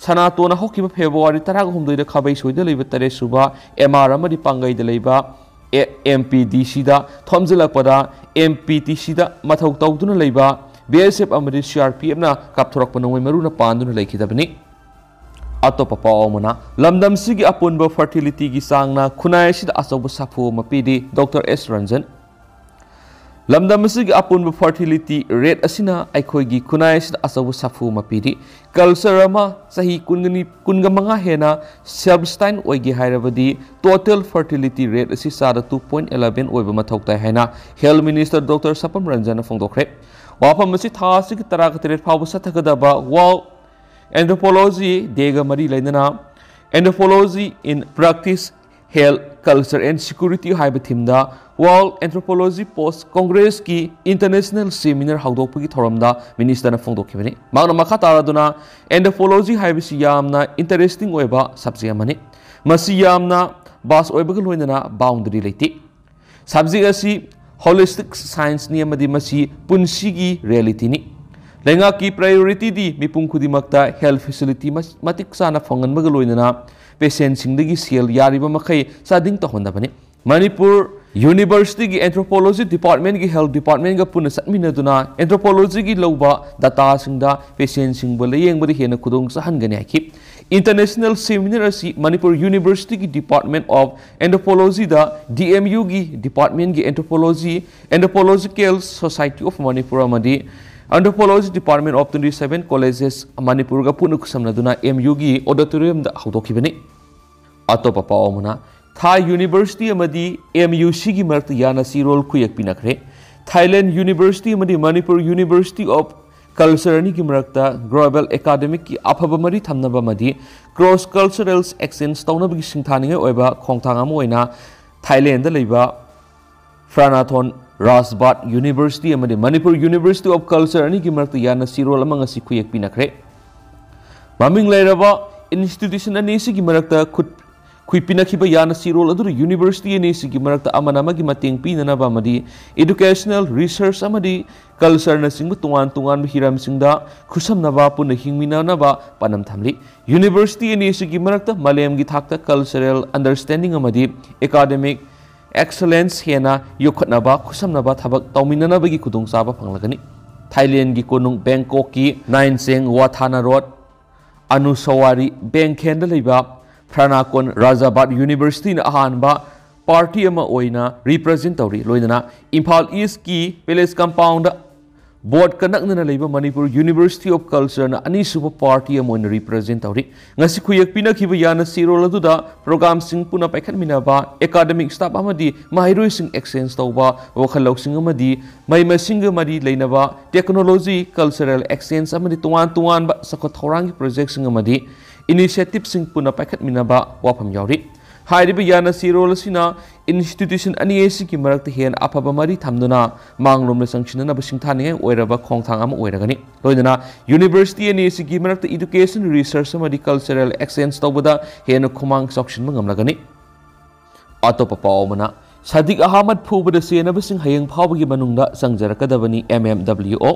ꯁꯅꯥꯇꯣꯟꯅ ꯍꯧꯈꯤꯕ ꯐꯦꯕ꯭ꯔꯨꯋꯥꯔꯤ ꯇꯔꯥꯒ ꯍꯨꯝꯗꯣꯏꯗ ꯈꯥꯕꯩ ꯁꯣꯏꯗ ꯂꯩꯕ ꯇꯔꯦꯠ ꯁꯨꯕ ꯑꯦꯝ ꯑꯥꯔ ꯑꯃꯗꯤ ꯄꯥꯡꯒꯩꯗ ꯂꯩꯕ ꯑꯦ-, ꯑꯦꯝ ꯄꯤ ꯗꯤ ꯁꯤꯗ ꯊꯣꯝꯖꯤꯜꯂꯛꯄꯗ ꯑꯦꯝ ꯄꯤ ꯗꯤ ꯁꯤꯗ ꯃꯊꯧ ꯇꯧꯗꯨꯅ ꯂꯩꯕ ꯕꯤ ꯑꯦꯁ ꯑꯦꯐ ꯑꯃꯗꯤ ꯁꯤ ꯑꯥꯔ ꯄꯤ ꯑꯦꯐꯅ ꯀꯥꯞꯊꯣꯔꯛꯄ ꯅꯣꯡꯃꯩ ꯃꯔꯨꯅ ꯄꯥꯟꯗꯨꯅ ꯂꯩꯈꯤꯗꯕꯅꯤ꯫ ꯑꯇꯣꯞꯄ ꯄꯥꯎ ꯑꯃꯅ, ꯂꯝꯗꯝꯁꯤꯒꯤ ꯑꯄꯨꯟꯕ ꯐꯔꯇꯤꯂꯤꯇꯤꯒꯤ ꯆꯥꯡꯅ ꯈꯨꯟꯅꯥꯏ ꯑꯁꯤꯗ ꯑꯆꯧꯕ ꯁꯥꯐꯨ ꯑꯃ ꯄꯤꯔꯤ, ꯗꯣꯛꯇꯔ ꯑꯦꯁ ꯔꯟꯖꯟ꯫ ꯂꯝꯗꯝ ꯑꯁꯤꯒꯤ ꯑꯄꯨꯟꯕ fertility rate ꯑꯁꯤꯅ ꯑꯩꯈꯣꯏꯒꯤ ꯈꯨꯟꯅꯥꯏ ꯑꯁꯤꯗ ꯑꯆꯧꯕ ꯁꯥꯐꯨ ꯑꯃ ꯄꯤꯔꯤ꯫ Culture ꯑꯃ ꯆꯍꯤ ꯀꯨꯟꯒꯅꯤ, ꯀꯨꯟꯒ ꯃꯉꯥ ꯍꯦꯟꯅ self sustain ꯑꯣꯏꯒꯦ ꯍꯥꯏꯔꯕꯗꯤ total fertility rate ꯑꯁꯤ ꯆꯥꯗ two point eleven ꯑꯣꯏꯕ ꯃꯊꯧ ꯇꯥꯏ ꯍꯥꯏꯅ Health Minister Doctor ꯁꯄꯝ ꯔꯟꯖꯟꯅ ꯐꯣꯡꯗꯣꯛꯈ꯭ꯔꯦ꯫ ꯋꯥꯐꯝ ꯑꯁꯤ ꯊꯥ ꯑꯁꯤꯒꯤ ꯇꯔꯥꯒ ꯇꯔꯦꯠ ꯐꯥꯎꯕ ꯆꯠꯊꯒꯗꯕ World Anthropology Dayꯒ ꯃꯔꯤ ꯂꯩꯅꯅ Anthropology in Practice, Health, Culture and Security ꯍꯥꯏꯕ themeꯗ World Anthropology Post Congressꯀꯤ international seminar ꯍꯧꯗꯣꯛꯄꯒꯤ ꯊꯧꯔꯝꯗ ministerꯅ ꯐꯣꯡꯗꯣꯛꯈꯤꯕꯅꯤ꯫ ꯃꯍꯥꯛꯅ ꯃꯈꯥ ꯇꯥꯔꯗꯨꯅ, Anthropology ꯍꯥꯏꯕꯁꯤ ꯌꯥꯝꯅ interesting ꯑꯣꯏꯕ subject ꯑꯃꯅꯤ꯫ ꯃꯁꯤ ꯌꯥꯝꯅ vast ꯑꯣꯏꯕꯒ ꯂꯣꯏꯅꯅ boundary ꯂꯩꯇꯦ꯫ Subject ꯑꯁꯤ holistic scienceꯅꯤ ꯑꯃꯗꯤ ꯃꯁꯤ ꯄꯨꯟꯁꯤꯒꯤ realityꯅꯤ꯫ ꯂꯩꯉꯥꯛꯀꯤ priorityꯗꯤ ꯃꯤꯄꯨꯝ ꯈꯨꯗꯤꯡꯃꯛꯇ health facility ꯃ-, ꯃꯇꯤꯛ ꯆꯥꯅ ꯐꯪꯍꯟꯕꯒ ꯂꯣꯏꯅꯅ patientꯁꯤꯡꯗꯒꯤ ꯁꯦꯜ ꯌꯥꯔꯤꯕ ꯃꯈꯩ ꯆꯥꯗꯤꯡ ꯇꯧꯍꯟꯗꯕꯅꯤ꯫ ꯃꯅꯤꯄꯨꯔ Universityꯒꯤ Anthropology Departmentꯒꯤ Health Departmentꯒ ꯄꯨꯟꯅ ꯆꯠꯃꯤꯟꯅꯗꯨꯅ Anthropologyꯒꯤ ꯂꯧꯕ dataꯁꯤꯡꯗ patientꯁꯤꯡꯕꯨ ꯂꯥꯌꯦꯡꯕꯗ ꯍꯦꯟꯅ ꯈꯨꯗꯣꯡ ꯆꯥꯍꯟꯒꯅꯤ ꯍꯥꯏꯈꯤ꯫ International seminar ꯑꯁꯤ Manipur Universityꯒꯤ Department of Anthropologyꯗ DMUꯒꯤ departmentꯀꯤ Anthropology, Anthropological Society of Manipur ꯑꯃꯗꯤ Anthropology Department of twenty seven colleges ꯃꯅꯤꯄꯨꯔꯒ ꯄꯨꯟꯅ ꯈꯨꯠꯁꯝꯅꯗꯨꯅ MUꯒꯤ auditoriumꯗ ꯍꯧꯗꯣꯛꯈꯤꯕꯅꯤ꯫ ꯑꯇꯣꯞꯄ ꯄꯥꯎ ꯑꯃꯅ, Thai University ꯑꯃꯗꯤ MUCꯒꯤ ꯃꯔꯛꯇ ꯌꯥꯅ ꯆꯦꯔꯣꯜ ꯈꯨꯌꯦꯛ ꯄꯤꯅꯈ꯭ꯔꯦ꯫ Thailand University ꯑꯃꯗꯤ Manipur University of Culture ꯑꯅꯤꯒꯤ ꯃꯔꯛꯇ global academicꯀꯤ ꯑꯐꯕ ꯃꯔꯤ ꯊꯝꯅꯕ ꯑꯃꯗꯤ cross cultural exchange ꯇꯧꯅꯕꯒꯤ ꯁꯤꯡꯊꯥꯅꯤꯡꯉꯥꯏ ꯑꯣꯏꯕ ꯈꯣꯡꯊꯥꯡ ꯑꯃ ꯑꯣꯏꯅ Thailandꯗ ꯂꯩꯕ Phranathonorn Rajabhat University ꯑꯃꯗꯤ Manipur University of Culture ꯑꯅꯤꯒꯤ ꯃꯔꯛꯇ ꯌꯥꯅ ꯆꯦꯔꯣꯜ ꯑꯃ ꯉꯁꯤ ꯈꯨꯌꯦꯛ ꯄꯤꯅꯈ꯭ꯔꯦ꯫ ꯃꯃꯤꯡ ꯂꯩꯔꯕ institution ꯑꯅꯤꯁꯤꯒꯤ ꯃꯔꯛꯇ ꯈꯨꯠ ꯈꯨꯠ ꯄꯤꯅꯈꯤꯕ ꯌꯥꯅ ꯆꯦꯔꯣꯜ ꯑꯗꯨꯅ university ꯑꯅꯤꯁꯤꯒꯤ ꯃꯔꯛꯇ ꯑꯃꯅ ꯑꯃꯒꯤ ꯃꯇꯦꯡ ꯄꯤꯅꯅꯕ ꯑꯃꯗꯤ educational, research ꯑꯃꯗꯤ cultureꯅꯆꯤꯡꯕ ꯇꯣꯉꯥꯟ ꯇꯣꯉꯥꯟꯕ ꯍꯤꯔꯝꯁꯤꯡꯗ ꯈꯨꯠꯁꯝꯅꯕ, ꯄꯨꯟꯅ ꯍꯤꯡꯃꯤꯟꯅꯅꯕ ꯄꯥꯟꯗꯝ ꯊꯝꯂꯤ꯫ University ꯑꯅꯤꯁꯤꯒꯤ ꯃꯔꯛꯇ ꯃꯥꯂꯦꯝꯒꯤ ꯊꯥꯛꯇ cultural understanding ꯑꯃꯗꯤ academic excellence ꯍꯦꯟꯅ ꯌꯣꯛꯈꯠꯅꯕ ꯈꯨꯠꯁꯝꯅꯕ ꯊꯕꯛ ꯇꯧꯃꯤꯟꯅꯅꯕꯒꯤ ꯈꯨꯗꯣꯡꯆꯥꯕ ꯐꯪꯂꯒꯅꯤ꯫ Thailandꯒꯤ ꯀꯣꯅꯨꯡ Bangkokꯀꯤ Naincheng Watthana Road ꯑꯅꯨꯁꯋꯥꯔꯤ ꯕꯦꯡꯈꯦꯟꯗ ꯂꯩꯕ Phranathonorn Rajabhat Universityꯅ ꯑꯍꯥꯟꯕ ꯄꯥꯔꯇꯤ ꯑꯃ ꯑꯣꯏꯅ ꯔꯤꯄ꯭ꯔꯖꯦꯟ ꯇꯧꯔꯤ꯫ ꯂꯣꯏꯅꯅ ꯏꯝꯐꯥꯜ ꯏꯁꯀꯤ ꯄꯦꯂꯦꯁ ꯀꯝꯄꯥꯎꯟꯗ ꯕꯣꯔꯗꯀ ꯅꯛꯅꯅ ꯂꯩꯕ ꯃꯅꯤꯄꯨꯔ ꯌꯨꯅꯤꯚꯔꯁꯤꯇꯤ ꯑꯣꯐ ꯀꯜꯆꯔꯅ ꯑꯅꯤꯁꯨꯕ ꯄꯥꯔꯇꯤ ꯑꯃ ꯑꯣꯏꯅ ꯔꯤꯄ꯭ꯔꯖꯦꯟ ꯇꯧꯔꯤ꯫ ꯉꯁꯤ ꯈꯨꯌꯦꯛ ꯄꯤꯅꯈꯤꯕ ꯌꯥꯅ ꯆꯦꯔꯣꯜ ꯑꯗꯨꯗ ꯄ꯭ꯔꯣꯒ꯭ꯔꯥꯝꯁꯤꯡ ꯄꯨꯟꯅ ꯄꯥꯏꯈꯠꯃꯤꯟꯅꯕ, ꯑꯦꯀꯥꯗꯃꯤꯛ ꯁ꯭ꯇꯥꯐ ꯑꯃꯗꯤ ꯃꯍꯩꯔꯣꯏꯁꯤꯡ ꯑꯦꯛꯁꯆꯦꯟꯖ ꯇꯧꯕ, ꯋꯥꯈꯜ ꯂꯧꯁꯤꯡ ꯑꯃꯗꯤ ꯃꯍꯩ ꯃꯁꯤꯡꯒ ꯃꯔꯤ ꯂꯩꯅꯕ ꯇꯦꯛꯅꯣꯂꯣꯖꯤ, ꯀꯜꯆꯔꯦꯜ ꯑꯦꯛꯁꯆꯦꯟꯖ ꯑꯃꯗꯤ ꯇꯣꯉꯥꯟ ꯇꯣꯉꯥꯟꯕ ꯆꯥꯎꯈꯠ ꯊꯧꯔꯥꯡꯒꯤ ꯄ꯭ꯔꯣꯖꯦꯛꯁꯤꯡ ꯑꯃꯗꯤ ꯏꯅꯤꯁꯤꯌꯦꯇꯤꯚꯁꯤꯡ ꯄꯨꯟꯅ ꯄꯥꯏꯈꯠꯃꯤꯟꯅꯕ ꯋꯥꯐꯝ ꯌꯥꯎꯔꯤ꯫ ꯍꯥꯏꯔꯤꯕ ꯌꯥꯅ ꯆꯦꯔꯣꯜ ꯑꯁꯤꯅ ꯏꯟꯁꯇꯤꯇ꯭ꯌꯨꯁꯟ ꯑꯅꯤ ꯑꯁꯤꯒꯤ ꯃꯔꯛꯇ ꯍꯦꯟꯅ ꯑꯐꯕ ꯃꯔꯤ ꯊꯝꯗꯨꯅ ꯃꯥꯡꯂꯣꯝꯗ ꯆꯪꯁꯤꯟꯅꯅꯕ ꯁꯤꯡꯊꯥꯅꯤꯡꯉꯥꯏ ꯑꯣꯏꯔꯕ ꯈꯣꯡꯊꯥꯡ ꯑꯃ ꯑꯣꯏꯔꯒꯅꯤ꯫ ꯂꯣꯏꯅꯅ ꯌꯨꯅꯤꯚꯔꯁꯤꯇꯤ ꯑꯅꯤ ꯑꯁꯤꯒꯤ ꯃꯔꯛꯇ ꯏꯗꯨꯀꯦꯁꯟ ꯔꯤꯁꯔꯁ ꯑꯃꯗꯤ ꯀꯜꯆꯔꯦꯜ ꯑꯦꯛꯁꯆꯦꯟꯖ ꯇꯧꯕꯗ ꯍꯦꯟꯅ ꯈꯨꯃꯥꯡ ꯆꯥꯎꯁꯤꯟꯕ ꯉꯝꯂꯒꯅꯤ꯫ ꯑꯇꯣꯞꯄ ꯄꯥꯎ ꯑꯃꯅ, ꯁꯥꯗꯤꯛ ꯑꯍꯃꯗ ꯐꯨꯕꯗ ꯆꯦꯟꯅꯕꯁꯤꯡ ꯍꯌꯦꯡ ꯐꯥꯎꯕꯒꯤ ꯃꯅꯨꯡꯗ ꯆꯪꯖꯔꯛꯀꯗꯕꯅꯤ, ꯑꯦꯝ ꯑꯦꯝ ꯗꯕ꯭ꯂꯤꯎ ꯑꯣ꯫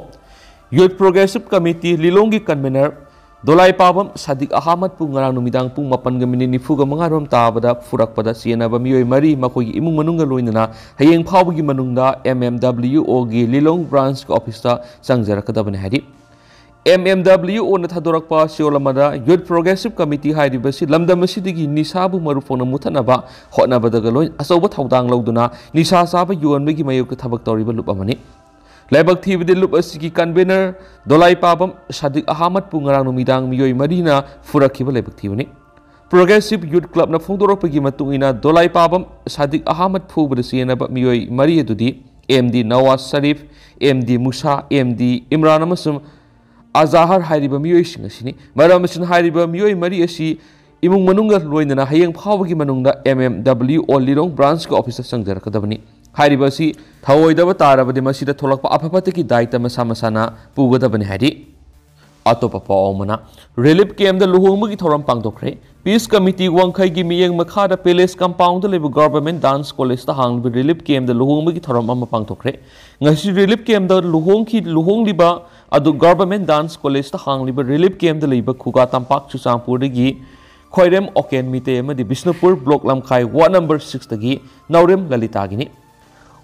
ꯌꯨꯠ ꯄ꯭ꯔꯣꯒ꯭ꯔꯦꯁꯤꯚ ꯀꯃꯤꯇꯤ ꯂꯤꯂꯣꯡꯒꯤ ꯀꯟꯚꯦꯅꯔ ꯗꯣꯂꯥꯏꯄꯥꯕꯝ ꯁꯥꯗꯤꯛ ꯑꯍꯃꯗꯄꯨ ꯉꯔꯥꯡ ꯅꯨꯃꯤꯗꯥꯡ ꯄꯨꯡ ꯃꯥꯄꯟꯒ ꯃꯤꯅꯤꯠ ꯅꯤꯐꯨꯒ ꯃꯉꯥ ꯔꯣꯝ ꯇꯥꯕꯗ ꯐꯨꯔꯛꯄꯗ ꯆꯦꯟꯅꯕ ꯃꯤꯑꯣꯏ ꯃꯔꯤ, ꯃꯈꯣꯏꯒꯤ ꯏꯃꯨꯡ ꯃꯅꯨꯡꯒ ꯂꯣꯏꯅꯅ ꯍꯌꯦꯡ ꯐꯥꯎꯕꯒꯤ ꯃꯅꯨꯡꯗ ꯑꯦꯝ ꯑꯦꯝ ꯗꯕ꯭ꯂꯤꯎ ꯑꯣꯒꯤ ꯂꯤꯂꯣꯡ ꯕ꯭ꯔꯥꯟꯁꯀꯤ ꯑꯣꯐꯤꯁꯇ ꯆꯪꯖꯔꯛꯀꯗꯕꯅꯤ ꯍꯥꯏꯔꯤ꯫ ꯑꯦꯝ ꯑꯦꯝ ꯗꯕ꯭ꯂꯤꯎ ꯑꯣꯅ ꯊꯥꯗꯣꯔꯛꯄ ꯆꯦꯔꯣꯜ ꯑꯃꯗ, ꯌꯨꯠ ꯄ꯭ꯔꯣꯒ꯭ꯔꯦꯁꯤꯚ ꯀꯃꯤꯇꯤ ꯍꯥꯏꯔꯤꯕꯁꯤ ꯂꯝꯗꯝ ꯑꯁꯤꯗꯒꯤ ꯅꯤꯁꯥꯕꯨ ꯃꯔꯨ ꯐꯣꯡꯅ ꯃꯨꯊꯠꯅꯕ ꯍꯣꯠꯅꯕꯗꯒ ꯂꯣꯏ ꯑꯆꯧꯕ ꯊꯧꯗꯥꯡ ꯂꯧꯗꯨꯅ ꯅꯤꯁꯥ ꯆꯥꯕ ꯌꯣꯟꯕꯒꯤ ꯃꯥꯌꯣꯛꯇ ꯊꯕꯛ ꯇꯧꯔꯤꯕ ꯂꯨꯞ ꯑꯃꯅꯤ꯫ ꯂꯥꯏꯕꯛ ꯊꯤꯕꯗꯤ ꯂꯨꯞ ꯑꯁꯤꯒꯤ ꯀꯟꯚꯦꯅꯔ ꯗꯣꯂꯥꯏꯄꯥꯕꯝ ꯁꯥꯗꯤꯛ ꯑꯍꯃꯗꯄꯨ ꯉꯔꯥꯡ ꯅꯨꯃꯤꯗꯥꯡ ꯃꯤꯑꯣꯏ ꯃꯔꯤꯅ ꯐꯨꯔꯛꯈꯤꯕ ꯂꯥꯏꯕꯛ ꯊꯤꯕꯅꯤ꯫ ꯄ꯭ꯔꯣꯒ꯭ꯔꯦꯁꯤꯚ ꯌꯨꯠ ꯀ꯭ꯂꯕꯅ ꯐꯣꯡꯗꯣꯔꯛꯄꯒꯤ ꯃꯇꯨꯡ ꯏꯟꯅ, ꯗꯣꯂꯥꯏꯄꯥꯕꯝ ꯁꯥꯗꯤꯛ ꯑꯍꯃꯗ ꯐꯨꯕꯗ ꯆꯦꯟꯅꯕ ꯃꯤꯑꯣꯏ ꯃꯔꯤ ꯑꯗꯨꯗꯤ M D Nawaz Sharif, M D Musa, M D Imran ꯑꯃꯁꯨꯡ ꯑꯖꯥꯍꯔ ꯍꯥꯏꯔꯤꯕ ꯃꯤꯑꯣꯏꯁꯤꯡ ꯑꯁꯤꯅꯤ꯫ ꯃꯔꯝ ꯑꯁꯤꯅ, ꯍꯥꯏꯔꯤꯕ ꯃꯤꯑꯣꯏ ꯃꯔꯤ ꯑꯁꯤ ꯏꯃꯨꯡ ꯃꯅꯨꯡꯒ ꯂꯣꯏꯅꯅ ꯍꯌꯦꯡ ꯐꯥꯎꯕꯒꯤ ꯃꯅꯨꯡꯗ ꯑꯦꯝ ꯑꯦꯝ ꯗꯕ꯭ꯂꯤꯎ ꯑꯣ ꯂꯤꯂꯣꯡ ꯕ꯭ꯔꯥꯟꯁꯀꯤ ꯑꯣꯐꯤꯁꯇ ꯆꯪꯖꯔꯛꯀꯗꯕꯅꯤ꯫ ꯍꯥꯏꯔꯤꯕ ꯑꯁꯤ ꯊꯧꯑꯣꯏꯗꯕ ꯇꯥꯔꯕꯗꯤ ꯃꯁꯤꯗ ꯊꯣꯛꯂꯛꯄ ꯑꯐ ꯐꯠꯇꯒꯤ ꯗꯥꯏꯇ ꯃꯁꯥ ꯃꯁꯥꯅ ꯄꯨꯒꯗꯕꯅꯤ ꯍꯥꯏꯔꯤ꯫ ꯑꯇꯣꯞꯄ ꯄꯥꯎ ꯑꯃꯅ, ꯔꯤꯂꯤꯐ ꯀꯦꯝꯞꯇ ꯂꯨꯍꯣꯡꯕꯒꯤ ꯊꯧꯔꯝ ꯄꯥꯡꯊꯣꯛꯈ꯭ꯔꯦ꯫ ꯄꯤꯁ ꯀꯃꯤꯇꯤ ꯋꯥꯡꯈꯩꯒꯤ ꯃꯤꯠꯌꯦꯡ ꯃꯈꯥꯗ ꯄꯦꯂꯦꯁ ꯀꯝꯄꯥꯎꯟꯗ ꯂꯩꯕ ꯒꯚꯔꯟꯃꯦꯟꯠ ꯗꯥꯟꯁ ꯀꯣꯂꯦꯖꯇ ꯍꯥꯡꯂꯤꯕ ꯔꯤꯂꯤꯐ ꯀꯦꯝꯞꯇ ꯂꯨꯍꯣꯡꯕꯒꯤ ꯊꯧꯔꯝ ꯑꯃ ꯄꯥꯡꯊꯣꯛꯈ꯭ꯔꯦ꯫ ꯉꯁꯤ ꯔꯤꯂꯤꯐ ꯀꯦꯝꯞꯇ ꯂꯨꯍꯣꯡꯈꯤ-, ꯂꯨꯍꯣꯡꯂꯤꯕ ꯑꯗꯨ ꯒꯚꯔꯟꯃꯦꯟꯠ ꯗꯥꯟꯁ ꯀꯣꯂꯦꯖꯇ ꯍꯥꯡꯂꯤꯕ ꯔꯤꯂꯤꯐ ꯀꯦꯝꯞꯇ ꯂꯩꯕ ꯈꯨꯒꯥ ꯇꯝꯄꯥꯛ ꯆꯨꯔꯆꯥꯟꯄꯨꯔꯗꯒꯤ ꯈ꯭ꯋꯥꯏꯔꯦꯝ ꯑꯣꯀꯦꯟ ꯃꯤꯇꯩ ꯑꯃꯗꯤ ꯕꯤꯁꯅꯨꯄꯨꯔ ꯕ꯭ꯂꯣꯛ ꯂꯝꯈꯥꯏ ꯋꯥꯔꯗ ꯅꯝꯕꯔ ꯁꯤꯛꯁꯇꯒꯤ ꯅꯥꯎꯔꯦꯝ ꯂꯂꯤꯇꯥꯒꯤꯅꯤ꯫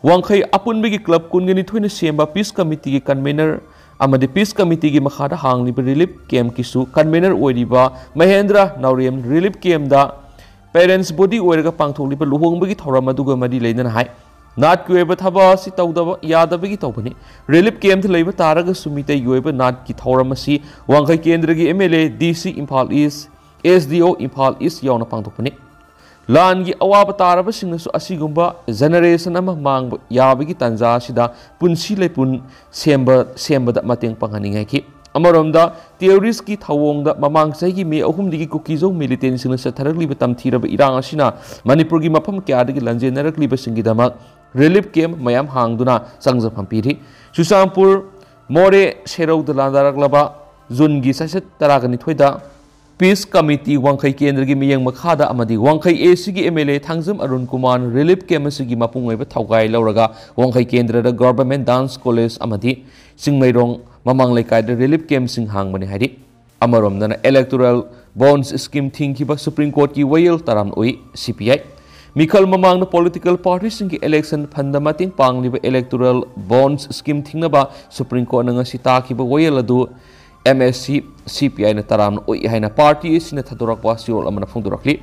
ꯋꯥꯡꯈꯩ ꯑꯄꯨꯟꯕꯒꯤ ꯀ꯭ꯂꯕ ꯀꯨꯟꯒ ꯅꯤꯊꯣꯏꯅ ꯁꯦꯝꯕ ꯄꯤꯁ ꯀꯃꯤꯇꯤꯒꯤ ꯀꯟꯚꯦꯅꯔ ꯑꯃꯗꯤ ꯄꯤꯁ ꯀꯃꯤꯇꯤꯒꯤ ꯃꯈꯥꯗ ꯍꯥꯡꯂꯤꯕ ꯔꯤꯂꯤꯐ ꯀꯦꯝꯞꯀꯤꯁꯨ ꯀꯟꯚꯦꯅꯔ ꯑꯣꯏꯔꯤꯕ ꯃꯍꯦꯟꯗ꯭ꯔ ꯅꯥꯎꯔꯦꯝ ꯔꯤꯂꯤꯐ ꯀꯦꯝꯞꯇ parents body ꯑꯣꯏꯔꯒ ꯄꯥꯡꯊꯣꯛꯂꯤꯕ ꯂꯨꯍꯣꯡꯕꯒꯤ ꯊꯧꯔꯝ ꯑꯗꯨꯒ ꯃꯔꯤ ꯂꯩꯅꯅ ꯍꯥꯏ꯫ ꯅꯥꯠꯀꯤ ꯑꯣꯏꯕ ꯊꯕꯛ ꯑꯁꯤ ꯇꯧꯗꯕ ꯌꯥꯗꯕꯒꯤ ꯇꯧꯕꯅꯤ꯫ ꯔꯤꯂꯤꯐ ꯀꯦꯝꯞꯇ ꯂꯩꯕ ꯇꯥꯔꯒꯁꯨ ꯃꯤꯇꯩꯒꯤ ꯑꯣꯏꯕ ꯅꯥꯠꯀꯤ ꯊꯧꯔꯝ ꯑꯁꯤ ꯋꯥꯡꯈꯩ ꯀꯦꯟꯗ꯭ꯔꯒꯤ ꯑꯦꯝ ꯑꯦꯜ ꯑꯦ, ꯗꯤ ꯁꯤ ꯏꯝꯐꯥꯜ ꯏꯁ, ꯑꯦꯁ ꯗꯤ ꯑꯣ ꯏꯝꯐꯥꯜ ꯏꯁ ꯌꯥꯎꯅ ꯄꯥꯡꯊꯣꯛꯄꯅꯤ꯫ ꯂꯥꯟꯒꯤ ꯑꯋꯥꯕ ꯇꯥꯔꯕꯁꯤꯡꯅꯁꯨ ꯑꯁꯤꯒꯨꯝꯕ ꯖꯦꯅꯦꯔꯦꯁꯟ ꯑꯃ ꯃꯥꯡꯕ ꯌꯥꯕꯒꯤ ꯇꯥꯟꯖꯥ ꯑꯁꯤꯗ ꯄꯨꯟꯁꯤ ꯂꯩꯄꯨꯟ ꯁꯦꯝꯕ, ꯁꯦꯝꯕꯗ ꯃꯇꯦꯡ ꯄꯥꯡꯍꯟꯅꯤꯡꯉꯥꯏꯈꯤ꯫ ꯑꯃꯔꯣꯝꯗ, ꯇꯦꯔꯣꯔꯤꯁ꯭ꯠꯀꯤ ꯊꯧꯑꯣꯡꯗ ꯃꯃꯥꯡ ꯆꯍꯤꯒꯤ ꯃꯦ ꯑꯍꯨꯝꯗꯒꯤ ꯀꯨꯀꯤꯖꯧ ꯃꯤꯂꯤꯇꯦꯟꯠꯁꯤꯡꯅ ꯆꯠꯊꯔꯛꯂꯤꯕ ꯇꯝꯊꯤꯔꯕ ꯏꯔꯥꯡ ꯑꯁꯤꯅ ꯃꯅꯤꯄꯨꯔꯒꯤ ꯃꯐꯝ ꯀꯌꯥꯗꯒꯤ ꯂꯥꯟꯖꯦꯟꯅꯔꯛꯂꯤꯕꯁꯤꯡꯒꯤꯗꯃꯛ ꯔꯤꯂꯤꯐ ꯀꯦꯝꯞ ꯃꯌꯥꯝ ꯍꯥꯡꯗꯨꯅ ꯆꯪꯖꯐꯝ ꯄꯤꯔꯤ꯫ ꯆꯨꯔꯆꯥꯟꯄꯨꯔ, ꯃꯣꯔꯦ, ꯁꯦꯔꯧꯗ ꯂꯥꯟꯗꯥꯔꯛꯂꯕ ꯖꯨꯟꯒꯤ ꯆꯩꯆꯠ ꯇꯔꯥꯒ ꯅꯤꯊꯣꯏꯗ ꯄꯤꯁ ꯀꯃꯤꯇꯤ ꯋꯥꯡꯈꯩ ꯀꯦꯟꯗ꯭ꯔꯒꯤ ꯃꯤꯠꯌꯦꯡ ꯃꯈꯥꯗ ꯑꯃꯗꯤ ꯋꯥꯡꯈꯩ ꯑꯦ ꯁꯤꯒꯤ M L A Thangjam Arun ꯀꯨꯃꯥꯔꯅ ꯔꯤꯂꯤꯐ ꯀꯦꯝꯞ ꯑꯁꯤꯒꯤ ꯃꯄꯨꯡ ꯑꯣꯏꯕ ꯊꯧꯒꯥꯏ ꯂꯧꯔꯒ ꯋꯥꯡꯈꯩ ꯀꯦꯟꯗ꯭ꯔꯗ ꯒꯚꯔꯟꯃꯦꯟꯠ ꯗꯥꯟꯁ ꯀꯣꯂꯦꯖ ꯑꯃꯗꯤ ꯆꯤꯡꯃꯩꯔꯣꯡ ꯃꯃꯥꯡ ꯂꯩꯀꯥꯏꯗ ꯔꯤꯂꯤꯐ ꯀꯦꯝꯞꯁꯤꯡ ꯍꯥꯡꯕꯅꯤ ꯍꯥꯏꯔꯤ꯫ ꯑꯃꯔꯣꯝꯗꯅ, ꯏꯂꯦꯛꯇꯣꯔꯦꯜ ꯕꯣꯟꯗꯁ ꯁ꯭ꯀꯤꯝ ꯊꯤꯡꯈꯤꯕ ꯁꯨꯄ꯭ꯔꯤꯝ ꯀꯣꯔꯠꯀꯤ ꯋꯥꯌꯦꯜ ꯇꯔꯥꯝꯅ ꯎꯏ, ꯁꯤ ꯄꯤ ꯑꯥꯏ꯫ ꯃꯤꯈꯜ ꯃꯃꯥꯡꯗ ꯄꯣꯂꯤꯇꯤꯀꯦꯜ ꯄꯥꯔꯇꯤꯁꯤꯡꯒꯤ ꯏꯂꯦꯛꯁꯟ ꯐꯟꯗ ꯃꯇꯦꯡ ꯄꯥꯡꯂꯤꯕ ꯏꯂꯦꯛꯇꯣꯔꯦꯜ ꯕꯣꯟꯗꯁ ꯁ꯭ꯀꯤꯝ ꯊꯤꯡꯅꯕ ꯁꯨꯄ꯭ꯔꯤꯝ ꯀꯣꯔꯠꯅ ꯉꯁꯤ ꯇꯥꯈꯤꯕ ꯋꯥꯌꯦꯜ ꯑꯗꯨ ꯑꯦꯝ ꯑꯦꯁ ꯁꯤ, ꯁꯤ ꯄꯤ ꯑꯥꯏꯅ ꯇꯔꯥꯝꯅ ꯎꯏ ꯍꯥꯏꯅ ꯄꯥꯔꯇꯤ ꯑꯁꯤꯅ ꯊꯥꯗꯣꯔꯛꯄ ꯆꯦꯔꯣꯜ ꯑꯃꯅ ꯐꯣꯡꯗꯣꯔꯛꯂꯤ꯫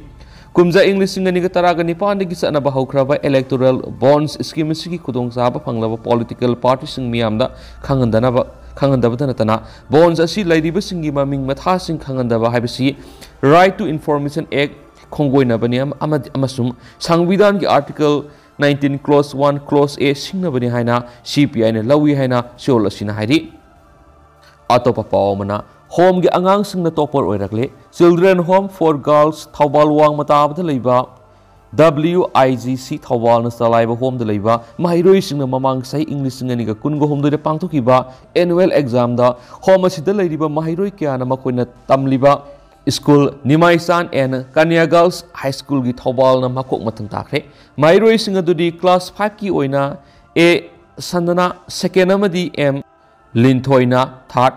ꯀꯨꯝꯖꯥ ꯏꯪ ꯂꯤꯁꯤꯡ ꯑꯅꯤꯒ ꯇꯔꯥꯒ ꯅꯤꯄꯥꯟꯗꯒꯤ ꯆꯠꯅꯕ ꯍꯧꯈ꯭ꯔꯕ ꯏꯂꯦꯛꯇꯣꯔꯦꯜ ꯕꯣꯟꯗꯁ ꯁ꯭ꯀꯤꯝ ꯑꯁꯤꯒꯤ ꯈꯨꯗꯣꯡꯆꯥꯕ ꯐꯪꯂꯕ ꯄꯣꯂꯤꯇꯤꯀꯦꯜ ꯄꯥꯔꯇꯤꯁꯤꯡ ꯃꯤꯌꯥꯝꯗ ꯈꯪꯍꯟꯗꯅꯕ, ꯈꯪꯍꯟꯗꯕꯇ ꯅꯠꯇꯅ, ꯕꯣꯟꯗꯁ ꯑꯁꯤ ꯂꯩꯔꯤꯕꯁꯤꯡꯒꯤ ꯃꯃꯤꯡ ꯃꯊꯥꯁꯤꯡ ꯈꯪꯍꯟꯗꯕ ꯍꯥꯏꯕꯁꯤ ꯔꯥꯏꯠ ꯇꯨ ꯏꯟꯐꯣꯔꯃꯦꯁꯟ ꯑꯦꯛ ꯈꯣꯡꯒꯣꯏꯅꯕꯅꯤ ꯑꯃ-, ꯑꯃꯗꯤ, ꯑꯃꯁꯨꯡ ꯁꯪꯕꯤꯙꯥꯟꯒꯤ article nineteen clause one clause A ꯁꯤꯡꯅꯕꯅꯤ ꯍꯥꯏꯅ ꯁꯤ ꯄꯤ ꯑꯥꯏꯅ ꯂꯧꯏ ꯍꯥꯏꯅ ꯆꯦꯔꯣꯜ ꯑꯁꯤꯅ ꯍꯥꯏꯔꯤ꯫ ꯑꯇꯣꯞꯄ ꯄꯥꯎ ꯑꯃꯅ, ꯍꯣꯝꯒꯤ ꯑꯉꯥꯡꯁꯤꯡꯅ ꯇꯣꯄꯔ ꯑꯣꯏꯔꯛꯂꯦ꯫ Children home for girls Thoubal ꯋꯥꯡꯃ ꯇꯥꯕꯗ ꯂꯩꯕ ꯗꯕ꯭ꯂꯤꯌꯨ ꯑꯥꯏ ꯖꯤ ꯁꯤ ꯊꯧꯕꯥꯜꯅ ꯆꯂꯥꯏꯕ ꯍꯣꯝꯗ ꯂꯩꯕ ꯃꯍꯩꯔꯣꯏꯁꯤꯡꯅ ꯃꯃꯥꯡ ꯆꯍꯤ ꯏꯪ ꯂꯤꯁꯤꯡ ꯑꯅꯤꯒ ꯀꯨꯟꯒ ꯍꯨꯝꯗꯣꯏꯗ ꯄꯥꯡꯊꯣꯛꯈꯤꯕ ꯑꯦꯅꯨꯋꯦꯜ ꯑꯦꯛꯖꯥꯝꯗ ꯍꯣꯝ ꯑꯁꯤꯗ ꯂꯩꯔꯤꯕ ꯃꯍꯩꯔꯣꯏ ꯀꯌꯥꯅ ꯃꯈꯣꯏꯅ ꯇꯝꯂꯤꯕ ꯁ꯭ꯀꯨꯜ ꯅꯤꯃꯥꯏꯆꯥꯟ ꯑꯦꯟ ꯀꯟꯌꯥ ꯒꯥꯔꯜꯁ ꯍꯥꯏ ꯁ꯭ꯀꯨꯜꯒꯤ ꯊꯧꯕꯥꯜꯅ ꯃꯀꯣꯛ ꯃꯊꯪ ꯇꯥꯈ꯭ꯔꯦ꯫ ꯃꯍꯩꯔꯣꯏꯁꯤꯡ ꯑꯗꯨꯗꯤ ꯀ꯭ꯂꯥꯁ ꯐꯥꯏꯚꯀꯤ ꯑꯣꯏꯅ ꯑꯦ ꯁꯟꯗꯅꯥ, ꯁꯦꯀꯦꯟ ꯑꯃꯗꯤ ꯑꯦꯝ ꯂꯤꯟꯊꯣꯏꯅ ꯊꯥꯔꯠ,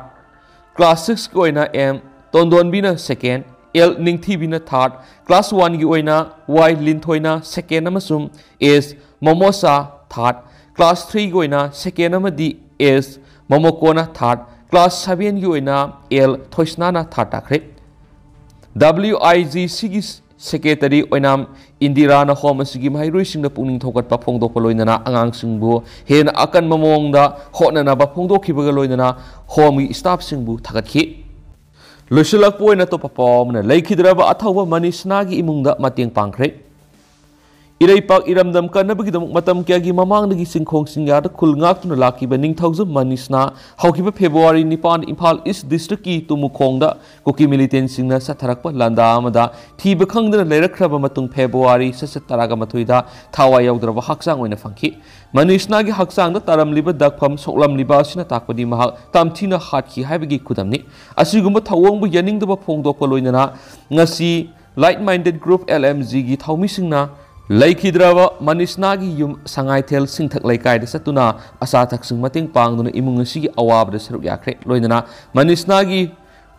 ꯀ꯭ꯂꯥꯁ ꯁꯤꯛꯁꯀꯤ ꯑꯣꯏꯅ ꯑꯦꯝ ꯇꯣꯟꯗꯣꯟꯕꯤꯅ ꯁꯦꯀꯦꯟ, ꯑꯦꯜ ꯅꯤꯡꯊꯤꯕꯤꯅ ꯊꯥꯔꯠ, ꯀ꯭ꯂꯥꯁ ꯋꯥꯟꯒꯤ ꯑꯣꯏꯅ ꯋꯥꯏ ꯂꯤꯟꯊꯣꯏꯅ ꯁꯦꯀꯦꯟ ꯑꯃꯁꯨꯡ ꯑꯦꯁ ꯃꯣꯃꯣꯁꯥ ꯊꯥꯔꯠ, ꯀ꯭ꯂꯥꯁ ꯊ꯭ꯔꯤꯒꯤ ꯑꯣꯏꯅ ꯁꯦꯀꯦꯟ ꯑꯃꯗꯤ ꯑꯦꯁ ꯃꯣꯃꯣꯀꯣꯅ ꯊꯥꯔꯠ, ꯀ꯭ꯂꯥꯁ ꯁꯚꯦꯟꯒꯤ ꯑꯣꯏꯅ ꯑꯦꯜ ꯊꯣꯏꯁꯅꯥꯅ ꯊꯥꯔꯠ ꯇꯥꯈ꯭ꯔꯦ꯫ ꯗꯕ꯭ꯂꯤꯌꯨ ꯑꯥꯏ ꯖꯤ ꯁꯤꯒꯤ ꯁꯦꯀ꯭ꯔꯦꯇꯔꯤ ꯑꯣꯏꯅꯥꯝ ꯏꯟꯗꯤꯔꯥꯅ ꯍꯣꯝ ꯑꯁꯤꯒꯤ ꯃꯍꯩꯔꯣꯏꯁꯤꯡꯗ ꯄꯨꯛꯅꯤꯡ ꯊꯧꯒꯠꯄ ꯐꯣꯡꯗꯣꯛꯄ ꯂꯣꯏꯅꯅ ꯑꯉꯥꯡꯁꯤꯡꯕꯨ ꯍꯦꯟꯅ ꯑꯀꯟꯕ ꯃꯑꯣꯡꯗ ꯍꯣꯠꯅꯅꯕ ꯐꯣꯡꯗꯣꯛꯈꯤꯕꯒ ꯂꯣꯏꯅꯅ ꯍꯣꯝꯒꯤ ꯁ꯭ꯇꯥꯐꯁꯤꯡꯕꯨ ꯊꯥꯒꯠꯈꯤ꯫ ꯂꯣꯏꯁꯤꯜꯂꯛꯄ ꯑꯣꯏꯅ ꯑꯇꯣꯞꯄ ꯄꯥꯎ ꯑꯃꯅ, ꯂꯩꯈꯤꯗ꯭ꯔꯕ ꯑꯊꯧꯕ ꯃꯅꯤꯁꯅꯥꯒꯤ ꯏꯃꯨꯡꯗ ꯃꯇꯦꯡ ꯄꯥꯡꯈ꯭ꯔꯦ꯫ ꯏꯔꯩꯄꯥꯛ ꯏꯔꯝꯗꯝ ꯀꯟꯅꯕꯒꯤꯗꯃꯛ ꯃꯇꯝ ꯀꯌꯥꯒꯤ ꯃꯃꯥꯡꯗꯒꯤ ꯆꯤꯡꯈꯣꯡ ꯆꯤꯡꯌꯥꯗ ꯈꯨꯜ ꯉꯥꯛꯇꯨꯅ ꯂꯥꯛꯈꯤꯕ ꯅꯤꯡꯊꯧꯖꯝ ꯃꯅꯤꯁꯅꯥ ꯍꯧꯈꯤꯕ ꯐꯦꯕ꯭ꯔꯨꯋꯥꯔꯤ ꯅꯤꯄꯥꯟ ꯏꯝꯐꯥꯜ ꯏꯁ ꯗꯤꯁꯇ꯭ꯔꯤꯛꯀꯤ ꯇꯨꯃꯨꯈꯣꯡꯗ ꯀꯨꯀꯤ ꯃꯤꯂꯤꯇꯦꯟꯁꯤꯡꯅ ꯆꯠꯊꯔꯛꯄ ꯂꯥꯟꯗꯥ ꯑꯃꯗ ꯊꯤꯕ ꯈꯪꯗꯅ ꯂꯩꯔꯛꯈ꯭ꯔꯕ ꯃꯇꯨꯡ ꯐꯦꯕ꯭ꯔꯨꯋꯥꯔꯤ ꯁꯠꯁꯠ ꯇꯔꯥꯒ ꯃꯥꯊꯣꯏꯗ ꯊꯋꯥꯏ ꯌꯥꯎꯗ꯭ꯔꯕ ꯍꯛꯆꯥꯡ ꯑꯣꯏꯅ ꯐꯪꯈꯤ꯫ ꯃꯅꯤꯁꯅꯥꯒꯤ ꯍꯛꯆꯥꯡꯗ ꯇꯥꯔꯝꯂꯤꯕ ꯗꯥꯛꯐꯝ ꯁꯣꯛꯂꯝꯂꯤꯕ ꯑꯁꯤꯅ ꯇꯥꯛꯄꯗꯤ ꯃꯍꯥꯛ ꯇꯝꯊꯤꯅ ꯍꯥꯠꯈꯤ ꯍꯥꯏꯕꯒꯤ ꯈꯨꯗꯝꯅꯤ꯫ ꯑꯁꯤꯒꯨꯝꯕ ꯊꯧꯑꯣꯡꯕꯨ ꯌꯥꯅꯤꯡꯗꯕ ꯐꯣꯡꯗꯣꯛꯄ ꯂꯣꯏꯅꯅ ꯉꯁꯤ Like Minded Group, L M G ꯒꯤ ꯊꯧꯃꯤꯁꯤꯡꯅ ꯂꯩꯈꯤꯗ꯭ꯔꯕ ꯃꯅꯤꯁꯅꯥꯒꯤ ꯌꯨꯝ ꯁꯉꯥꯏꯊꯦꯜ ꯁꯤꯡꯊꯛ ꯂꯩꯀꯥꯏꯗ ꯆꯠꯇꯨꯅ ꯑꯆꯥ ꯑꯊꯛꯁꯤꯡ ꯃꯇꯦꯡ ꯄꯥꯡꯗꯨꯅ ꯏꯃꯨꯡ ꯑꯁꯤꯒꯤ ꯑꯋꯥꯕꯗ ꯁꯔꯨꯛ ꯌꯥꯈ꯭ꯔꯦ꯫ ꯂꯣꯏꯅꯅ ꯃꯅꯤꯁꯅꯥꯒꯤ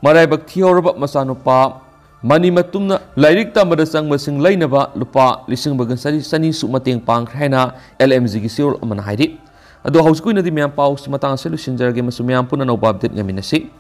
ꯃꯔꯥꯏꯕꯛ ꯊꯤꯍꯧꯔꯕ ꯃꯆꯥꯅꯨꯄꯥ ꯃꯅꯤ ꯃꯇꯨꯝꯅ ꯂꯥꯏꯔꯤꯛ ꯇꯝꯕꯗ ꯆꯪꯕꯁꯤꯡ ꯂꯩꯅꯕ ꯂꯨꯄꯥ ꯂꯤꯁꯤꯡ ꯑꯃꯒ ꯆꯅꯤ ꯁꯨ ꯃꯇꯦꯡ ꯄꯥꯡꯈ꯭ꯔꯦ ꯍꯥꯏꯅ L M G ꯒꯤ ꯆꯦꯔꯣꯜ ꯑꯃꯅ ꯍꯥꯏꯔꯤ꯫ ꯑꯗꯣ ꯍꯧꯖꯤꯛꯀꯤ ꯑꯣꯏꯅꯗꯤ ꯃꯌꯥꯝ ꯄꯥꯎꯁꯤ ꯃꯇꯥꯡ ꯑꯁꯤꯗ ꯂꯣꯏꯁꯤꯟꯖꯔꯒꯦ, ꯃꯁꯤ ꯃꯌꯥꯝ ꯄꯨꯟꯅ ꯑꯅꯧꯕ update ꯉꯥꯏꯃꯤꯟꯅꯁꯤ꯫